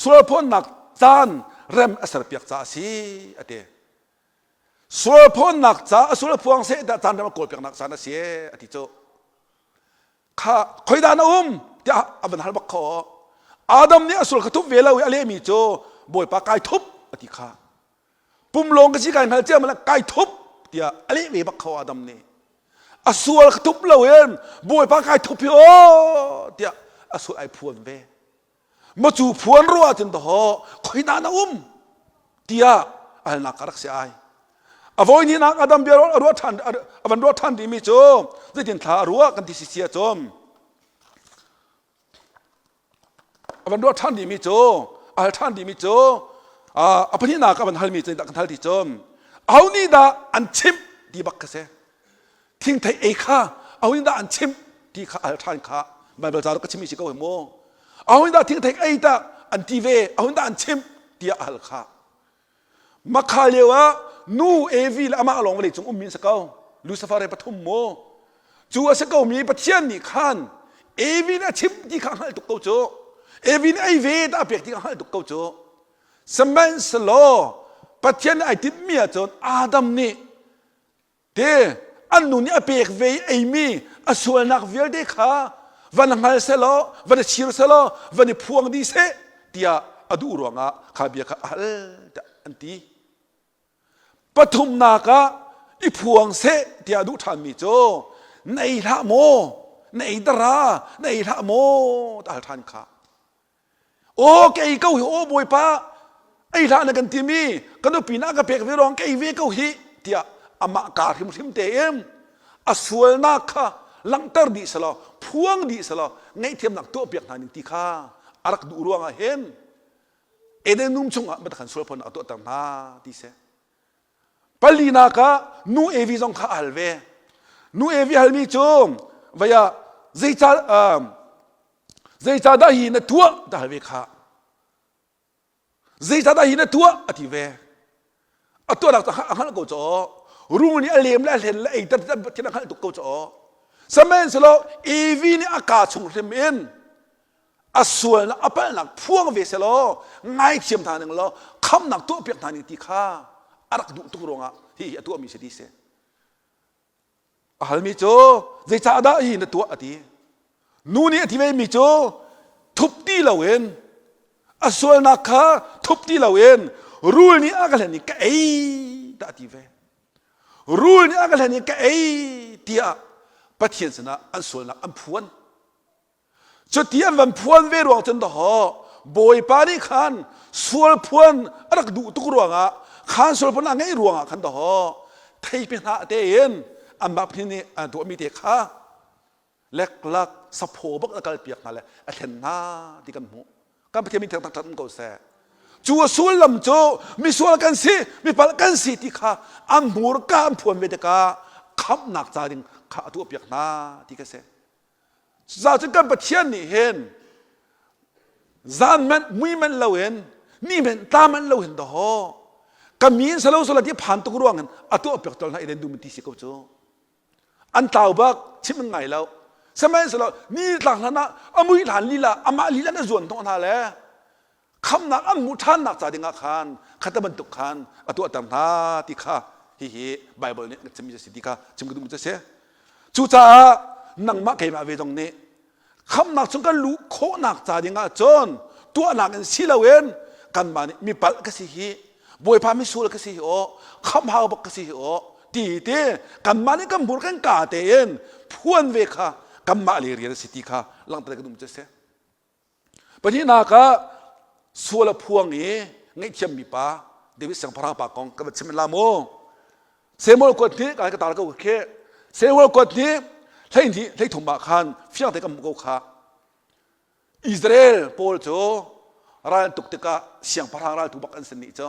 sualphawnnak caan rem a serpiak ca a si a ti sualphawnnak ca a sual phuang seh dah caan rem a kawlpiaknak caan a si a ti cu Kha khoidah na um tiah a van hal bak kho. Adam nih a sual kha thup ve lo i a lehmi cu Bawipa kai thup a ti kha. Pum lawng ka si kai hngal cia mala kai thup tiah a leh ve bak kho Adam nih. A sual kha thup lo in Bawipa kai thup hi aw tiah a sual ai phuan ve. Ma cu phuan ruah cun dahaw khoidah na um tiah alnak ka rak si ai. A voi hnihnak Adam bia a ruah ṭhan a van ruah ṭhan rihmi cu zeitin thla a ruah kan ti si sia cun a van ruah ṭhan rihmi cu a hal ṭhan rihmi cu a pahnihnak a van halmi cu kan hal ti cun aho nih dah an chimh ti bak ka si thingthei ei kha aho nih dah an chimh ti kha a hal ṭhan kha Baibal ca ka chimmi si ko hi mu aho nih dah thingthei ei dah an ti ve aho nih dah an chimh tiah a hal kha Makha lio ah nu Evi le amah lawng vawlei cung ummi an si ko. Lucifer he pathum mu. Cu a si komi Pathian nih khan Evi nih a chim ti kha a hngalh tuk ko cu. Evi nih ei ve dah a pek ti kha a hngalh tuk ko cu. Sihmanhsehlaw Pathian nih ai tinhmi ahcun Adam nih Te an nu nih a pek ve i eimi a sualnak vialte kha van hngal selaw van i chir selaw van i phuang dih seh tiah a duh ruangah kha bia kha a hal tiah an ti. Pathumnak ah i phuang seh tiah a duh ṭhanmi cu na ei hlah maw na ei dara na ei hlah maw ta hal ṭhan kha Aw ka ei ko hi aw Bawipa ei hlah na kan timi ka nupi na ka pek ve ruang ka ei ve ko hi tiah amah kaa hrimhrim tein a sualnak kha langhter dih selaw phuang dih selaw ngaihthiamnak tuahpiak hna ning ti kha a rak duh ruangah hin Eden dum chungah biatak khan sualphawnnak a tuahter hna ti si. Palinak ah nu Evi zong kha a hal ve. Nu Evi halmi cu vei ah zeicah zeicahdah hi na tuah ti hal ve kha. Zeicahdah hi na tuah a ti ve. A tuahnak cu a hngalh ko caw. Rul nih a lem le a hlen le ei ter thil a hngalh tuk ko caw. Sihmanhsehlaw Evi nih a kaa chung hrim in a sualnak a palhnak phuang ve selaw ngaithiam hna ning law khamnak tuahpiak hna ning ti kha a rak duh tuk ruangah hihi a tuahmi si ti si a halmi cu zeicahdah hi na tuah a ti nu nih a ti vemi cu thup ti loin a sualnak kha thup ti loin rul nih a ka hlen i ka ei dah a ti ve rul nih a ka hlen i ka ei tiah Pathian sinah an sualnak an phuan Cuti an van phuan ve ruang cun dahawh Bawipa nih khan sual phuan a rak duh tuk ruangah khan sual phuan a ngeih ruangah khan dahawh theipi hnah tein anmah pahnih nih an tuahmi te kha leklak saphaw bak a kalpiak hna le a thlen hna ti kan hmuh. Kan Pathian min thang thangṭhat um ko seh. Cu a sullam cu misual kan si, mipalh kan si ti kha an hmurka an phuan ve tikah khamhnak ca ding kha a tuahpiak hna ti ka si. Cucaah cun kan Pathian nih hin zan manh mui manh loin ni manh tla manh lo hin dawh ka mi in salo sala ti phan tuk ruang in a tuah piak tol hna iden dum ti si ko cu an tlau bak chim an ngai lo sihmanhsehlaw ni tlak hlan ah a mui hlan lila amah lila na zuan hnawh hna le khamnak an hmuh ṭhannak ca dingah khan. Khata bantuk khan a tuahter hna ti kha hihi Bible nih a chimmi a si ti kha chim ka duhmi cu a si. Cucaah nangmah keimah ve zong nih khamnak chung kan luh khawhnak ca ding ah cun tuahnak in si loin kanmah nih mi palh ka si hi bawipa misual ka si hi aw khamh hau bak ka si hi aw ti ti kanmah nih kan hmur kan ka tein phuan ve kha kanmah le rian a si ti kha langhter ka duh cu a si. Pahnihnak ah sual a phuang i ngaihthiammi pa David siangpahrang pa kong ka va chim la mu. Samuel kuat nih ka tar ko khi Samuel kuat nih 12 13 ah khan fiang te kan hmuh ko kha. Israel pawl cu ral an tuk tikah siangpahrang raltu bak an si nih cu.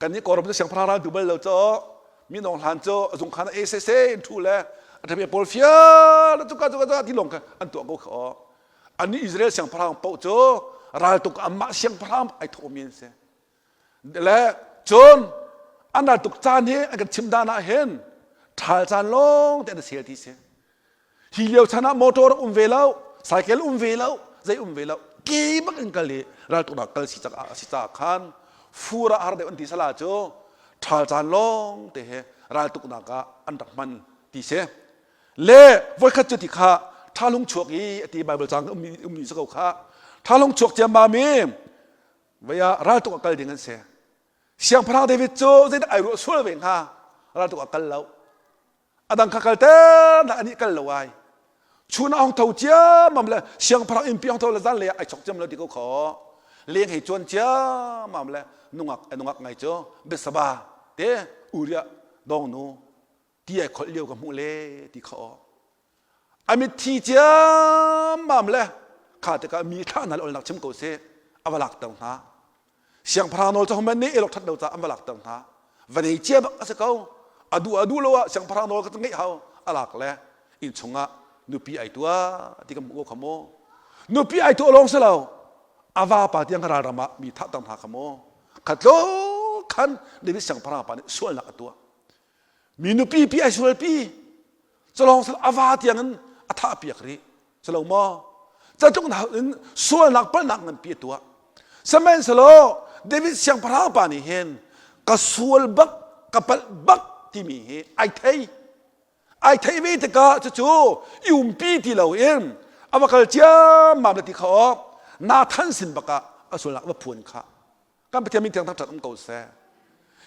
Kannih Kawlram cu siangpahrang ral duh bal lo cu minung hlan cu a zung khan a sese in thu le a ṭhape pawl fial cuka cuka cuka ti lawng kha an tuah ko kha aw. Annih Israel siangpahrang paoh cu raltuk anmah siangpahrang ai thawhmi an si. Le cun an raltuk caan hi an kan chim dan ah hin ṭhal caan lawng te an sel ti si. Hi lio chan ah motor um ve lo, cycle um ve lo, zei um ve lo. Ke bak in kal i raltuknak kal si cak si caah khan fur ah har deuh an ti sala cu ṭhal caan lawng te he raltuknak ah an rak hman ti si. Le voikhat cu ti kha ṭha lung chuak i a ti Bible cang um um ni ko kha ṭha lung chuak ciammam i vei ah raltuk ah kal ding an si. Siangpahrang David cu zeidah ai ruah sual ve hnga raltuk ah kal lo. A dang kha kal ter na ani kal lo ai. Chun ah hong tho ciammam le siangpahrang innpi hong tho le zan le ai chok ciam lo ti ko kho. Leng hei cuan ciammam le nungak nungak ngai cu Betsaba te Uriah dong nu ti ai kholh lio ka hmuh le ti kha aw. A mitthi ciammam le kha tikah mi thlah hna le olnak chim ko seh a va lakter hna. Siangpahrang nawl cu hohmanh nih elawk ṭhat lo caah an va lakter hna. Va nei cia bak a si ko. A duh a duh lo ah siangpahrang nawl ka ngeih hau a lak le inn chungah nupi ai tuah ti kan hmuh ko kha mu. Nupi ai tuah lawng si lo. A vapa tiang ralram ah mi thahter hna kha mu. Kha tluk khan David siangpahrang pa nih sualnak a tuah. Mi nupi pi ai sualpi. Culawng sal a va tiang in a thah piak rih. Culo maw? Catluk in sualnak palhnak nganpi a tuah. Sihmanhsehlaw David siangpahrang pa nih hin ka sual bak, ka palh bak timi hi ai thei. Ai thei ve tikah cucu i umpi ti loin a va kal ciammam le ti kha awk Nathan sin bakah a sualnak va phuan kha. Kan Pathian min thiang thangṭhat um ko seh.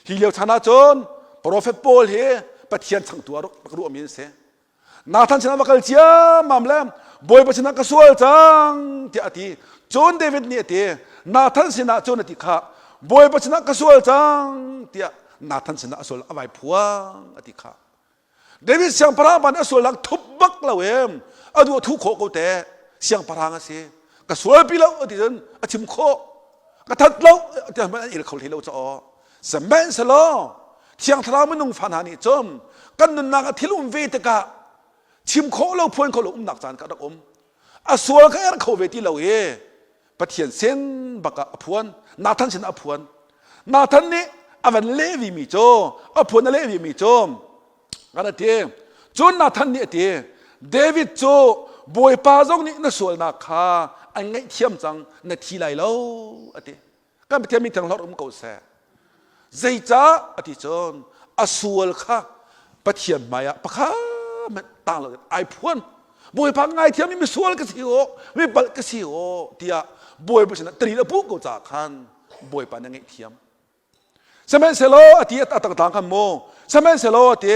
Hi lio chan ahcun profet pawl hi Pathian changtu ah rak ruahmi an si. Nathan sinah va kal ciammam le Bawipa sinah ka sual cang tiah a ti. Cun David nih a ti, Nathan sinah cun a ti kha Bawipa sinah ka sual cang tiah Nathan sinah a sual a vai phuang a ti kha. David siangpahrang pa nih a sualnak thup bak lo em a duh a thu khawh ko te siangpahrang a si ka sual pi lo a ti cun a chim khawh ka that lo ti hmanh an el kho hlei lo caw Sihmanhsehlaw Thiang Thlarau minung fa hna nih cun kan nunnak ah thil um ve tikah chim khawh lo phuan khawh lo umnak caan kha rak um. A sual kha er kho ve ti lo i Pathian sin bak ah a phuan. Nathan sin ah a phuan. Nathan nih a van leh vimi cu a phuan a leh vimi cu kan a ti. Cun Nathan nih a ti, David cu Bawipa zong nih na sualnak kha an ngaihthiam cang, na thi lai lo a ti. Kan Pathian min thiang hlorh um ko seh. Zeicah a ti cun a sual kha Pathian hmaiah pakhat hmanh tang lo ai phuan. Bawipa ngaithiam mi misual ka si aw, mi palh ka si aw tiah Bawipa sinah taril a puh ko caah khan Bawipa na ngaihthiam. Sihmanhsehlaw a ti a tangtang khan mu. Sihmanhsehlaw a ti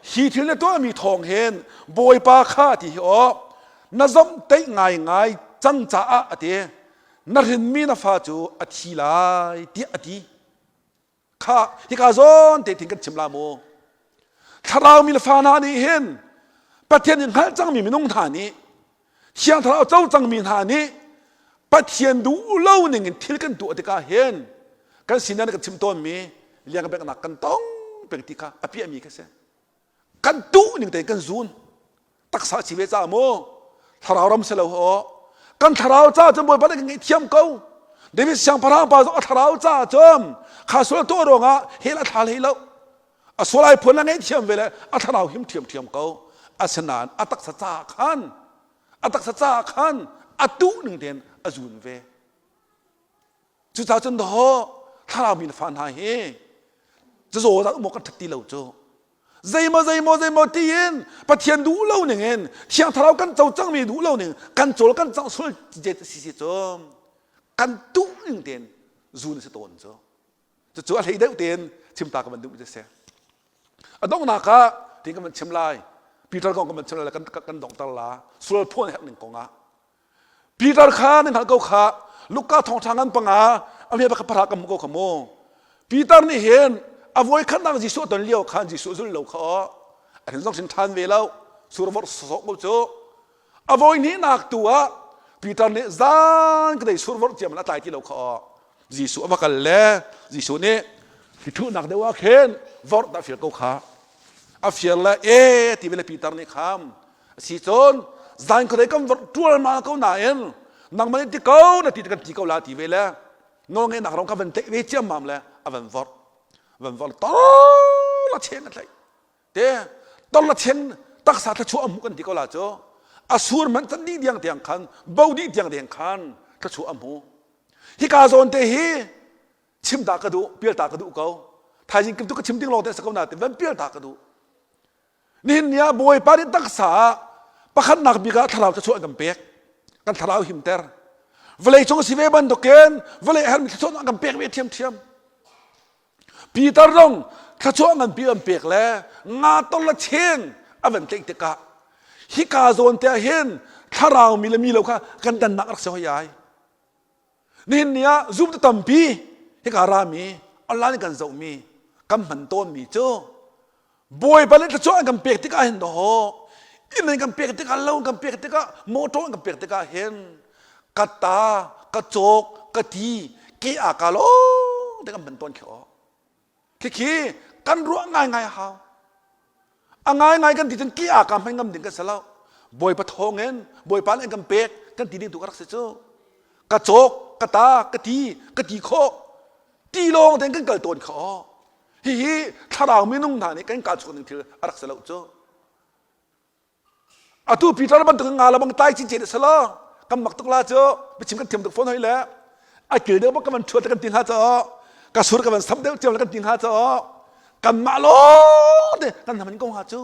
hi thil na tuahmi thawng hin Bawipa kha a ti hi aw na zomhtaih ngaingai cang caah a ti na hrinmi na fa cu a thi lai tiah a ti kha hika zawn te thing kan chim la mu thlarau mi le fa hna nih hin Pathian in hngalh cangmi minung hna nih Thiang Thlarau co cangmi hna nih Pathian duh lo ning in thil kan tuah tikah hin kan sinan kan chim tawnmi liang beknak kan tong peng ti kha a piahmi kha si kan duh ning tein kan zun taksa si ve ca mu thlarau ram si lo ho kan thlarau ca cun bawipa nih kan ngaihthiam ko David siangpahrang pa zong a thlarau ca cun kha sual tuah ruangah hell a thla hlei lo a sual ai phuan la ngaihthiam ve le a thlarau him ṭhiamṭhiam ko asinain a taksa ca khan a taksa ca khan a tuh ning tein a zun ve Cucaah cun dawh. Thlarau mi na fa hna hi cazaw dah um awk kan ṭhat ti lo cu. Zeimaw zeimaw zeimaw tiin Pathian duh lo ning in Thiang Thlarau kan co cangmi duh lo ning kan cawl kan cang sual si si cu kan tuh ning tein zun a si tawn cu. Cucu a hlei deuh tein chim ta ka van duh mi cu si. A donghnak ah tin kan van chim lai. Peter kong kan van chim lai kan kan donghter la. Sual phuan herh ning kong ah. Peter kha nan hngalh ko kha Luka thawngṭha ngan panga a hme pakhat para kan hmuh ko kha mu. Peter nih hin a voi khatnak Jesuh a ton lio khan Jesuh zul lo kha aw a hin zong hrin ṭhan ve lo survor sawsawh ko cu a voi hnihnak tu ah Peter nih zan ka dei survor ciam a tlai ti lo kha aw Jesuh a va kal le Jesuh nih hi thuhnak deuh ah khin vorh dah fial ko kha a fial le e ti ve le Peter nih kham a si cun zan khuadei kan vorh ṭualmal ko nain nangmah nih ti ko na ti kan ti ko la ti ve le nawlngeihnak ram kha van tlaih ve ciammam le a van vorh van vorh tol a cheng a tlaih te tol a cheng taksa thluachuah a hmuh kan ti ko la cu a sur man can dih diang tiang khan bo dih tiang deng khan thluachuah a hmu Hika zawn te hi chim ta ka duh, pial ta ka duh ko. Thaizing kim tu ka chim ding lawng te sa ko na te van pial ta ka duh. Nihin ni ah Bawipa nih taksa ah pakhatnak bik ah thlarau thluachuah kan pek. Kan thlarau himter. Vawlei cung si ve bantukin vawlei hermi thluachuah kan pek ve ṭhiamṭhiam. Peter zong thluachuah nganpi an pek le nga tol le cheng a van tlaih tikah hika zawn te ah hin thlarau mi le mi lo kha kan dannak rak si hoi ai. Nihin ni ah zumtu tampi hika rami online kan zohmi kan hman tawnmi cu Bawipa nih thluachuah an kan pek tikah hin dawh inn an kan pek tikah lo an kan pek tikah motor an kan pek tikah hin ka ta ka cawk ka ti ke a ka lawng te kan hman tawn khi aw khikhi kan ruah ngaingai a hau a ngaingai kan ti cun ke a ka hman ngam ding kan si lo Bawipa thawngin Bawipa nih an kan pek kan ti ding tu ka rak si cu ka cawk ka ta ka ti ka ti khawh ti lawng tein kan kal tawn kha aw Hihi thlarau minung hna nih kan kaa chuak ning thil a rak si lo cu. Atu Peter bantuk nga la bang tai cin cin a si lo. Kan mak tuk la cu biachim kan thiam tuk fawn hoi le a kil deuh bak ka van thuat kan ti hnga cu ka sur ka van sam deuh cio kan ti hnga cu kan mah lawng te kan naman ko hnga cu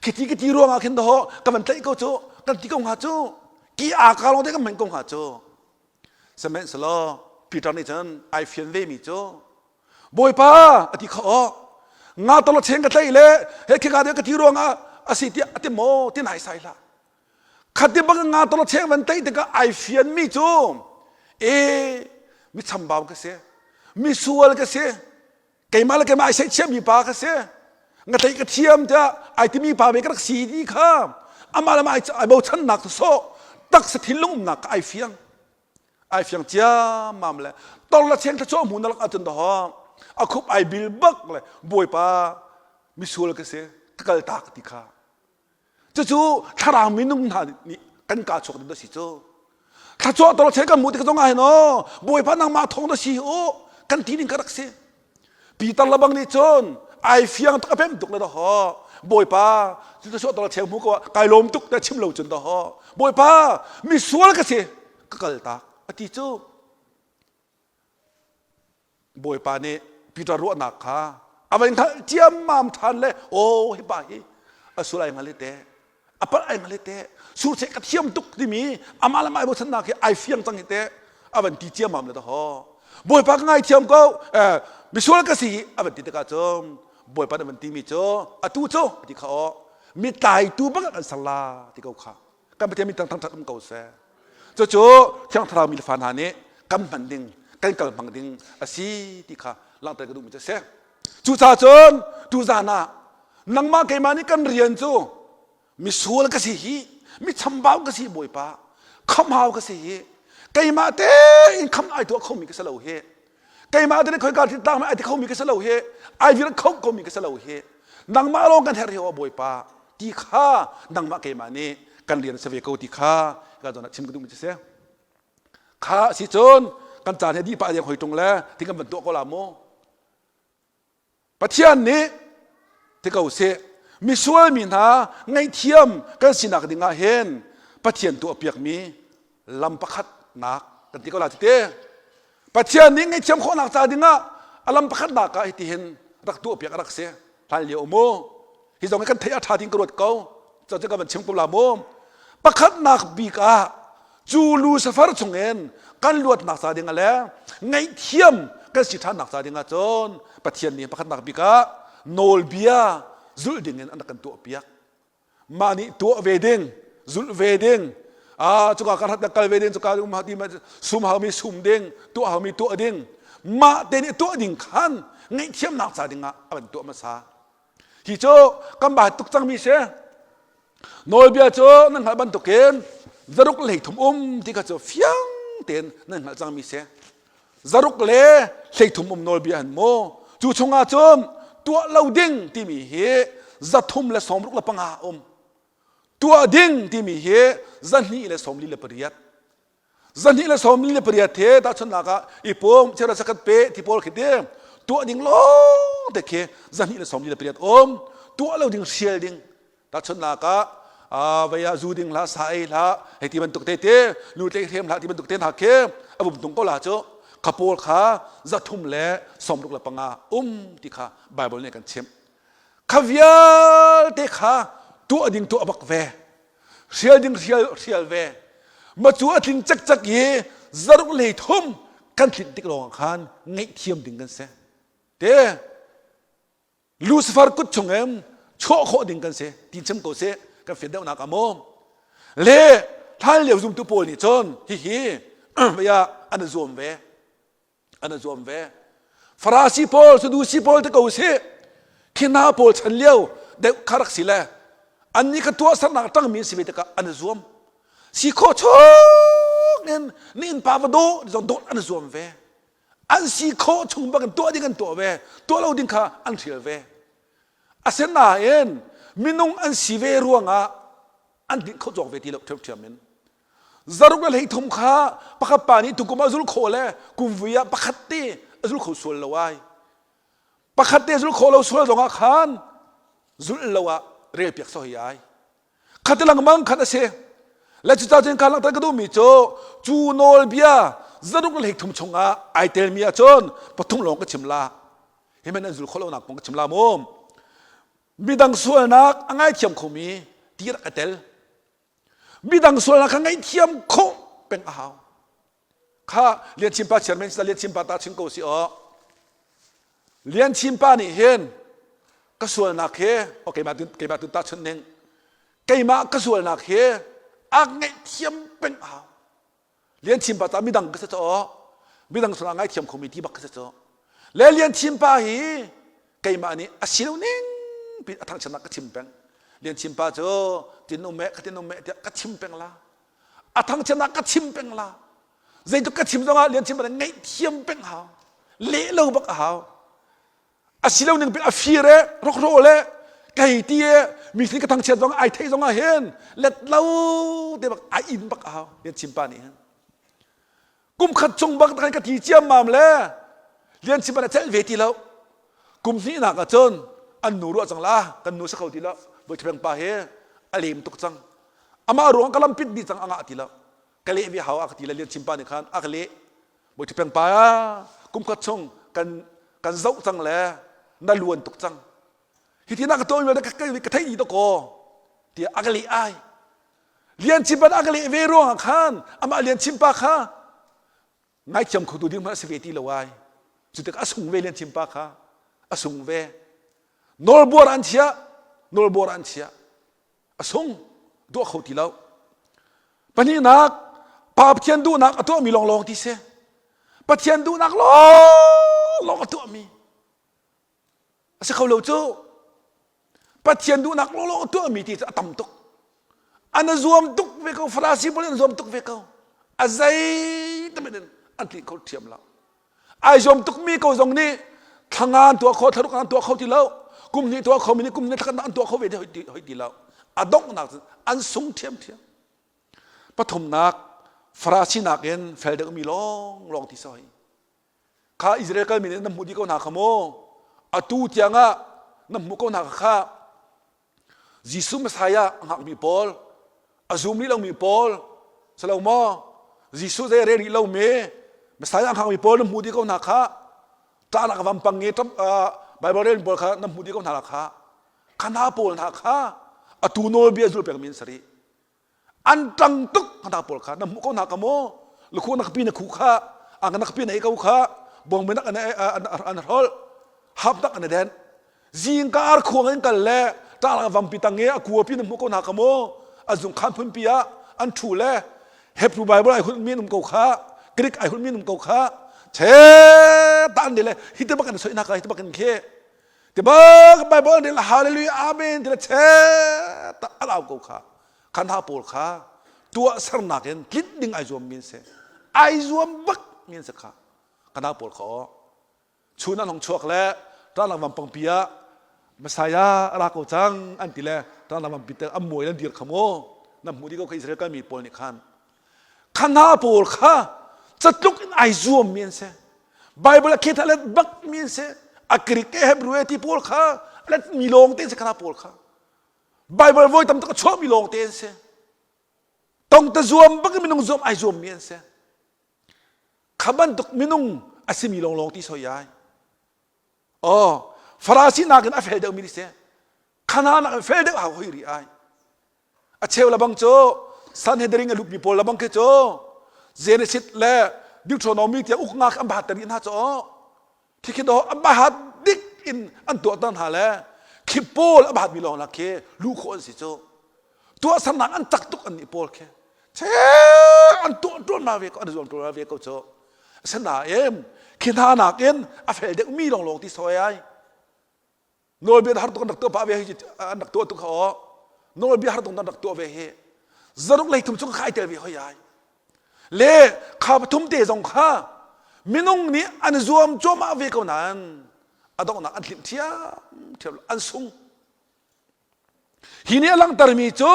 khiti ka ti ruangah khin doh ka van tlaih ko cu kan ti ko hnga cu ki a ka lawng te kan man ko hnga cu sihmanhsehlaw Peter nih cun ai fian ve mi cu Bawipa a ti kho aw nga tolo cheng ka tlaih le he khika de ka ti ruangah a si tiah a ti maw ti nai sai hlah khati bang nga tolo cheng van tlaih tikah ai fian mi cu e mi chambau ka si mi sual ka si keimah le keimah ai seihchiah mi pa ka si nga tlaih ka thiam tiah ai timi pa ve ka rak si ti kha amah le mah ai bochannak sawh taksa thinlung umnak ka ai fiang ai fiang ciammam le tor la cheng thluachuah hmu na lak ahcun dawh a khup ai bil bak le bawipa misual ka si ka kal tak ti kha cucu thlarau minung hna nih kan kaa chuak ding si cu thluachuah tor cheng kan hmuh tik zong ah hin aw bawipa nangmah thawng na si u kan ti ding ka rak si Peter labang nih cun ai fiang tuk a pem tuk le dawh bawipa cu thluachuah tor cheng hmu ko kai lawm tuk te chim lo cun dawh bawipa misual ka si ka kal tak a ti cu bawipa nih Peter ruahnak kha a van hngalh ciammam ṭhan le aw hi pa hi a sul ai hngal te a palh ai hngal te surcheh ka thiam tuk timi amah le mah bochannak hi ai fiang cang hi te a van ti ciammam le ho bawipa ka ngaithiam ko misual ka si a van ti tikah cun bawipa nih van timi cu atu cu ti kha aw mi tlaitu bang kan ser la ti ko kha kan Pathian min thangthat um ko seh cucu Thiang Thlarau mi le fa hna nih kan hman ding kan kal hmang ding a si ti kha langhter ka duhmi cu a si cucaah cun tuzan ah nangmah keimah nih kan rian cu misual ka si hi mi chambau ka si bawipa khamhau ka si hi keimah tein kham ai tuah khomi ka si lo hi keimah te khoika tlang ai ti khomi ka si lo hi ai vir kho komi ka si lo hi nangmah lawng kan herh hi aw bawipa ti kha nangmah keimah nih kan rian si ve ko ti kha ka zawn ah chim ka duhmi cu si kha si cun kan caan he dih pah deng hoi tung le ti kan van tuah ko la mu Pathian nih ti ko sih misual mi hna ngaihthiam kan sinak ding ah hin Pathian tuahpiakmi lam pakhat nak kan ti ko la tete Pathian nih ngaihthiam khawhnak ca ding ah A lam pakhatnak ah hitihin rak tuahpiak a rak si. Hlan lio mu. Hi zong hi kan theih a ṭha ding ka ruat ko. Cu ka van chim ko la mu. Pakhatnak bik ah cu Lucifer chungin kan luatnak ca ding le ngaihthiam kan si ṭhannak ca ding ah cun Pathian nih pakhatnak bik ah nawlbia zulh ding in an rak kan tuahpiak. Mah nih tuah ve ding, zulh ve ding, ah cuka ka rat kal ve ding, cuka um ti sum haumi sum ding, tuah haumi tuah ding. Mah te nih tuah ding khan ngaihthiamnak ca ding ah a van tuah hmasa. Hi cu kan ba tuk cangmi si. Nawlbia cu nan hngalh bantukin zaruk le hleithum um ti kha cu fiang tein nan hngalh cangmi si. Zaruk le hleithum um nawlbia han mu. Cu chungah cun tuah lo ding timi hi 365 um. Tuah ding timi hi 248. 248 he tahchunhnak ah i pum chera sakhat pe ti pawl khi ti tuah ding lawng te khi 248 um tuah lo ding hrial ding tahchunhnak ah vei ah zu ding hlah sa ei hlah hei ti bantuk te te nu tlei hrem hlah ti bantuk te hna khi a bum tung ko la cu kha pawl kha 365 um ti kha Bible nih kan chimh kha vialte kha tuah ding tuah bak ve hrial ding hrial hrial ve ma cu a tling cakcak i zaruk lei thum kan tlinh tik lawng khan ngaihthiam ding kan si te Lucifer kut chungin chuah khawh ding kan si ti chim ko seh kan fian deuhnak ah maw le hlan lio zumtu pawl nih cun hihi vei ah an zuam ve an zuam ve Farasi pawl Sadusi pawl te ko si khi hna pawl chan lio deuh kha rak si le annih kha tuahsernak ṭangmi si ve tikah an zuam si khawh chung in ni innpa va dawh zong dawt an zuam ve an si khawh chung bak in tuah ding an tuah ve tuah lo ding kha an hrial ve asinain minung an si ve ruangah an dinh kho cawk ve ti lo ṭhiamṭhiam in Zaruk le 33 kha pakhat pa nih tukum a zul khawh le kum vui ah pakhat te a zul kho sual lo ai. Pakhat te zul khawh lo sual zongah khan zulh lo ah rel piak so hi ai. Khat lengmang khat a si. Le cucaah cun ka langhter ka duhmi cu cu nawlbia zaruk le 33 chungah ai telmi ahcun pathum lawng ka chim la. Hi men an zul khawh lonak kong ka chim la mu. Midang sualnak a ngaithiam khomi ti rak ka tel. Midang sualnak kha ngaihthiam khawh peng a hau. Kha Lian Chin Pa chairman si Lian Chin Pa ta chim ko si aw. Lian Chin Pa nih hin ka sualnak hi okay keimah tu keimah tu ta chun ning keimah ka sualnak hi a ngaihthiam peng a hau. Lian Chin Pa ta midang ka si caw midang sualnak ngaithiam khomi ti bak ka si caw. Le Lian Chin Pa hi keimah nih a si lo ning pin a thangchiatnak ka chim peng. Lian Chin Pa cu tin um eh ka tin um eh tiah ka chim peng la. A thangchiatnak ka chim peng la. Zeitluk ka chim zongah Lian Chin Pa nih ngaihthiam peng hau. Leh lo bak a hau. A si lo ning pin a fir e rokhrawl e kei ti e mi sin ka thangchiat zong ai thei zong ah hin let lo te bak ai in bak a hau Lian Chin Pa nih hin. Kum khat chung bak kan ka ti ciammam le Lian Chin Pa nih celh ve ti lo. Kum hnihnak ah cun an nu ruah cang la kan nu si kho ti lo Bawi pa hi a lem tuk cang. Amah ruang ka lam pit dih cang a ngah ti lo. Ka leh ve hau a ka ti le Lian Chin Pa nih khan a ka leh. Bawi Peng pa kum khat chung kan kan zoh cang le na luan tuk cang. Hi ti na ka tuah ka ka theih dih dakaw tiah a ka leh ai. Lian Chin Pa a ka leh ve ruangah khan amah Lian Chin Pa kha ngaithiam khotu ding hmanh a si ve ti lo ai. Cu tikah a sung ve Lian Chin Pa kha a sung ve. Nawlbuar an chiah, nawlbuar an chiah. A sung duah kho ti lo. Pahnihnak, Pa Pathian duhnak a tuahmi lawnglawng ti si. Pathian duhnak lawnglawng a tuahmi. A si kho lo cu. Pathian duhnak lawnglawng a tuahmi ti cu a tam tuk. An a zuam tuk ve ko, Farasi pawl an zuam tuk ve ko. A zei in an tlinh kho ṭhiam lo. Ai zuam tukmi ko zong nih thla nga an tuah kho, thla ruk an tuah kho ti lo. Kum hnih tuah khomi nih kum hnih thla an tuah kho ve hoi ti lo. A donghnak an sung ṭhiamṭhiam. Pathumnak, Farasi nakin fel deuhmi lawnglawng ti soi. Kha Israel kalmi nih nan hmuh dih ko hna kha mu. Atu tiangah nan hmuh ko hna kha Jesuh Messiah a hngakmi pawl, a zum rih lomi pawl, si lo maw? Jesuh zei a rel rih lomi Messiah a hngakmi pawl na hmuh dih ko hna kha. Ṭahnak vampang i Baibal rel pawl kha na hmuh dih ko hna la kha. Khana pawl hna kha atu nawlbia zul pengmi an si rih. An ṭang tuk khana pawl kha na hmuh ko hna ka maw? Lukhu na pi na khu kha, ang na pi na ei ko kha, bawngmi nak an hrolh, hap nak an den. Zingka ar khuang in kal le ṭahnak vampi tang i a kuapi na hmuh ko hna ka maw? A zung khan phunpi ah an ṭhu le Hebrew Bible ai hulmi an um ko kha, Greek ai hulmi an um ko kha, che ta an le hi te bak an soi hna ka hi te bak in khi te bak Bible an rel hallelujah amen ti le che ta an au ko kha khan ha pawl kha tuah sernak in tlinh ding ai zuam min se ai zuam bak min se kha kana pawl kha aw Chun an hong chuak le ṭanglang vampangpi ah Messiah a ra ko cang an ti le ṭanglang vampi te an muai an dir kha mu na hmuh dih ko kha Israel kalmi pawl nih khan kha hna pawl kha catluk in ai zuammi an si Bible a khet a let bakmi an si a Greek e Hebrew e ti pawl kha a let mi lawng te an si kha hna pawl kha Bible voi tam tuk a chuahmi lawng te an si tong ta zuam bak in minung zuam ai zuammi an si Kha bantuk minung a simi lawnglawng ti soi ai. Oh, Farasi nakin a fel deuhmi si. Khana nakin fel deuh hau hoi ri ai. A cheu labang cu Sanhedrin a lutmi pawl labang khi cu Genesis le Deuteronomy tiang uknak an bahat rih hna cu Khi do a bahat dik in an tuah tan hna le khi pawl a bahat mi lawng lak khi luh khawh an si cu. Tuahsernak an tak tuk an nih pawl khi. Che an tuah tuan ma ve ko an zuam tuan ve ko cu. Asinain khi hna nakin a fel deuh mi lawnglawng ti sawi ai. Nawlbia har tuk an rak tuah pah ve hi an rak tuah tuk kha aw. Nawlbia har tuk an rak tuah ve hi. Zaruk leithum chung kha ai tel ve hoi ai. Le kha pathum te zong kha minung nih an zuam cuahmah ve ko nain a donghnak an tlinh ṭhiamṭhiam an sung. Hi nih a langhtermi cu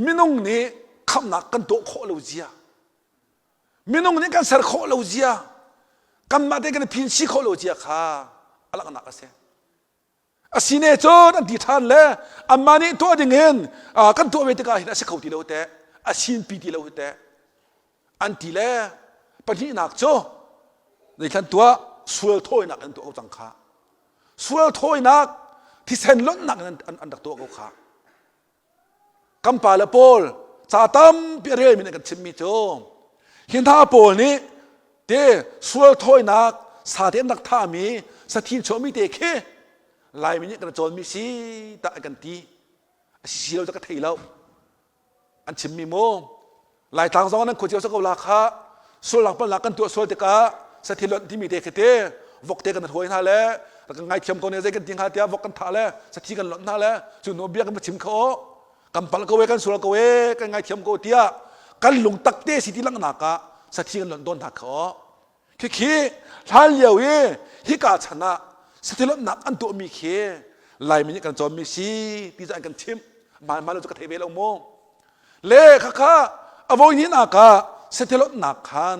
minung nih khamhnak kan tuah khawh lo zia minung nih kan ser khawh lo zia kanmah te kan phin si khawh lo zia kha a langhnak a si a si ne cun an ti ṭhan le anmah nih tuah ding in kan tuah ve tikah hin a si kho ti lo teh a sinpi ti lo hi teh an ti le pahnihnak cu zeithlan tuah sual thawinak an tuah ko cang kha sual thawinak thisen lonhnak in an rak tuah ko kha Kan pale pawl ca tampi a relmi nih kan chimmi cu hi hna pawl nih te sual thawinak sate an rak thahmi sathin chuahmi te khi Laimi nih kan cawnmi si tah an kan ti. A si lo cu ka thei lo. An chimmi mu Laitlang zong nan khua cio ko la kha sualnak palnak kan tuah sual tikah sathi lonh timi te khi te vok te kan hruai hna le kan ngaithiam ko ne zei kan ti hnga tiah vok kan thah le sathi kan lonh hna le cu nu bia kan va chim kho kan palh ko e kan sual ko e kan ngaithiam ko tiah kan lung tak te si ti langhnak ah sathi kan lonh dawn hna kho Khikhi hlan lio i hika chan ah satilawmhnak an tuahmi khi Laimi nih kan cawnmi si ti cu an kan chimh. Hmaan lo cu ka thei ve lo mu. Le khakha a voi hnihnak ah satilawmhnak khan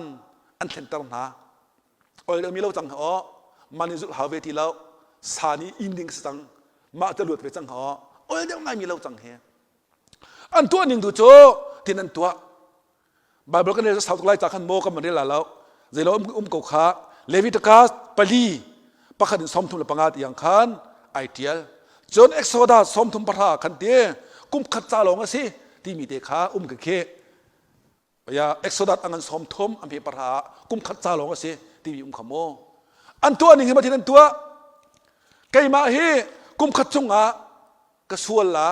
an thlenter hna. Ol mi lo cang ha man in zulh hau ve ti lo. Sa nih inn ding si cang. Mah te luat ve cang ha. Ol deuh ngai mi lo cang hi. An tuah ning tu cu tin an tuah. Bible kan rel sau tuk lai ca khan maw kan van rel la lo zeilo um, um ko kha Leviticus pali pakhat in 35 tiang khan ai tial cun Exodus 34 khan ti kum khat ca lawng a si timi te kha um ka khi ya Exodus angan 30 an pe pahra kum khat ca lawng a si timi um kha maw an tuah ning hi ma thin an tuah keimah hi kum khat chungah ka sual la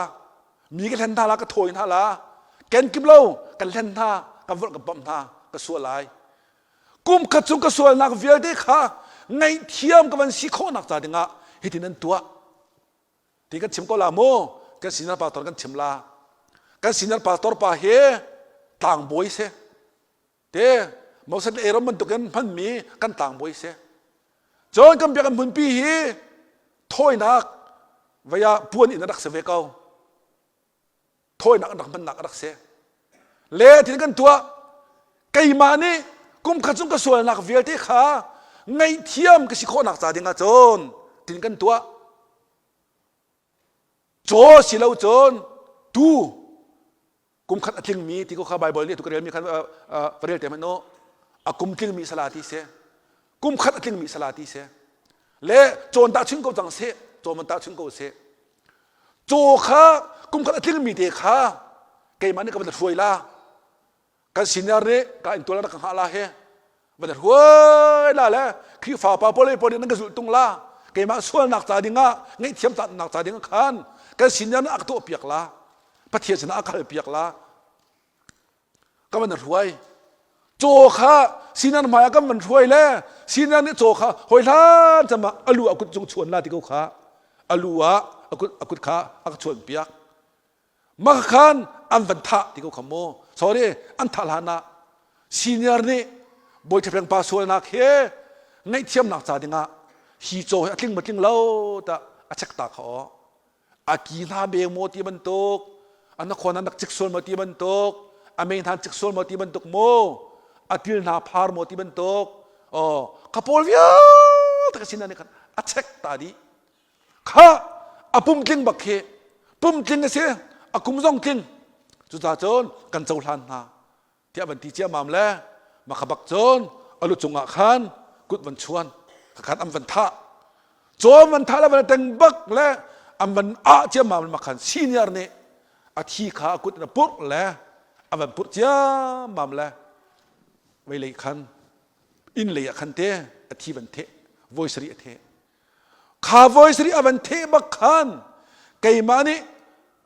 mi ka hlen hna la ka thawi hna la kenkip lo kan hlen hna kan volh kan bawmh hna ka sual lai kum khat chung ka sualnak vialte kha ngaihthiam ka van si khawhnak ca dingah hitin an tuah ti kan chim ko la mu kan senior pastor kan chim la kan senior pastor pa hi tlangbawi si Te Moses le Aaron bantukin hmanmi kan tlangbawi si. Cun kan biakinn hmunpi hi thawinak vei ah puan in a rak si ve ko. Thawinak an rak hmannak a rak si. Le thil kan tuah keimah nih kum khat chung ka sualnak vialte kha ngaihthiam ka si khawhnak ca ding ah cun tin kan tuah. Caw si lo cun tu kum khat a tlingmi ti ko kha Bible nih tu ka relmi khan va rel te hmanh u a kum tlingmi sala ti si. Kum khat a tlingmi sala ti si. Le cawn ta chung ko cang seh, cawn man ta chung ko seh. Caw kha kum khat a tlingmi te kha keimah nih ka van hruai la. Kan senior nih ka in tual rak ka hngah la he. Van hruai la le Khrihfa pa pawl pawl nih nan ka zulh tung la. Keimah sualnak ca dingah ngaihthiam nak ca dingah khan kan senior nih a ka tuah piak la. Pathian sinah a ka hal piak la. Ka van hruai. Caw kha sinan hmai ah kan van hruai le sinan nih caw kha hoi hlan cam ah a lu a kut cung chuan la ti ko kha a lu ah a kut a kut kha a ka chuan piak. Mah khan an van thah ti ko kha mu. Sorry, an thah hlan ah senior nih bawi ṭhepeng pa sualnak he ngaihthiamnak ca dingah hi caw hi a tling ma tling lo tah a check ta kha aw. A ki hna beng maw ti bantuk, a nakhawn an rak cik sual maw ti bantuk, a mei hna cik sual maw ti bantuk mu, a til hna phar maw ti bantuk, oh, kha pawl vialte ka sin nih khan a check ta dih. Kha a pum tling bak khi pum tling a si a kum zong tling cucaah cun kan cohlan hna tiah van ti ciammam le makha bak cun a lu cungah khan kut van chuan khan an van thah cawm van thah le van teng bak le an van ah ciammam le makhan senior nih a thi kha a kut in a purh le a van purh ciammam le vei lei khan inn lei ah khan te a thi van theh voi sarih a theh Kha voi sarih a van theh bak khan keimah nih